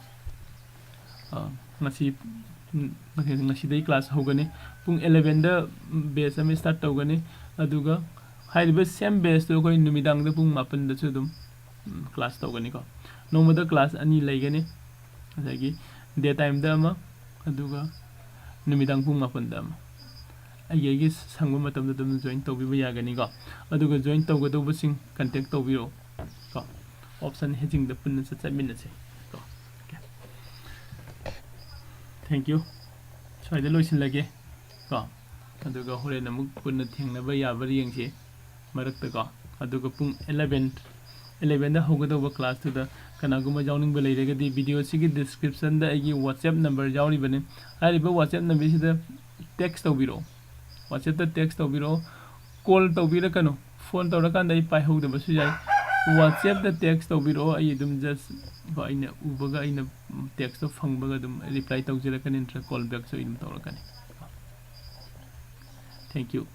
ꯑ, ꯉꯁꯤ, ꯎꯝ, ꯉꯁꯤꯗꯒꯤ class ꯍꯧꯒꯅꯤ꯫ ꯄꯨꯡ elevenꯗ batch ꯑꯃ start ꯇꯧꯒꯅꯤ꯫ ꯑꯗꯨꯒ ꯍꯥꯏꯔꯤꯕ same batchꯇꯨ ꯑꯩꯈꯣꯏ ꯅꯨꯃꯤꯗꯥꯡꯗ ꯄꯨꯡ ꯃꯥꯄꯟꯗꯁꯨ ꯑꯗꯨꯝ, ꯎꯝ, class ꯇꯧꯒꯅꯤꯀꯣ꯫ ꯅꯣꯡꯃꯗ class ꯑꯅꯤ ꯂꯩꯒꯅꯤ, ꯉꯁꯥꯏꯒꯤ day timeꯗ ꯑꯃ, ꯑꯗꯨꯒ ꯅꯨꯃꯤꯗꯥꯡ ꯄꯨꯡ ꯃꯥꯄꯟꯗ ꯑꯃ꯫ ꯑꯩꯒꯤ ꯑꯩꯒꯤ ꯁꯪꯕ ꯃꯇꯝꯗ ꯑꯗꯨꯝ join ꯇꯧꯕꯤꯕ ꯌꯥꯒꯅꯤꯀꯣ꯫ ꯑꯗꯨꯒ join ꯇꯧꯒꯗꯧꯕꯁꯤꯡ contact ꯇꯧꯕꯤꯔꯛꯑꯣ ꯀꯣ, option hedgingꯗ ꯄꯨꯟꯅ ꯆꯠ-, ꯆꯠꯃꯤꯟꯅꯁꯦ ꯀꯣ꯫ OK, thank you꯫ ꯁ꯭ꯋꯥꯏꯗ ꯂꯣꯏꯁꯤꯜꯂꯒꯦ ꯀꯣ, ꯑꯗꯨꯒ ꯍꯣꯔꯦꯟ ꯑꯃꯨꯛ ꯄꯨꯟꯅ ꯊꯦꯡꯅꯕ ꯌꯥꯕ꯭ꯔꯥ ꯌꯦꯡꯁꯤ ꯃꯔꯛꯇꯀꯣ꯫ ꯑꯗꯨꯒ ꯄꯨꯡ eleven, elevenꯗ ꯍꯧꯒꯗꯧꯕ classꯇꯨꯗ ꯀꯅꯥꯒꯨꯝꯕ ꯌꯥꯎꯅꯤꯡꯕ ꯂꯩꯔꯒꯗꯤ videoꯁꯤꯒꯤ descriptionꯗ ꯑꯩꯒꯤ WhatsApp number ꯌꯥꯎꯔꯤꯕꯅꯤ꯫ ꯍꯥꯏꯔꯤꯕ WhatsApp numberꯁꯤꯗ text ꯇꯧꯕꯤꯔꯛꯑꯣ꯫ WhatsAppꯇ text ꯇꯧꯕꯤꯔꯛꯑꯣ꯫ Call ꯇꯧꯕꯤꯔꯛꯀꯅꯨ꯫ Phone ꯇꯧꯔꯀꯥꯟꯗ ꯑꯩ ꯄꯥꯏꯍꯧꯗꯕꯁꯨ ꯌꯥꯏ꯫ WhatsAppꯇ text ꯇꯧꯕꯤꯔꯛꯑꯣ, ꯑꯩ ꯑꯗꯨꯝ just ꯀꯣ, ꯑꯩꯅ ꯎꯕꯒ, ꯑꯩꯅ textꯇꯣ ꯐꯪꯕꯒ ꯑꯗꯨꯝ reply ꯇꯧꯖꯔꯛꯀꯅꯤ, ꯅꯠꯇ꯭ꯔꯒ call backꯁꯨ ꯑꯩ ꯑꯗꯨꯝ ꯇꯧꯔꯛꯀꯅꯤ꯫ Thank you꯫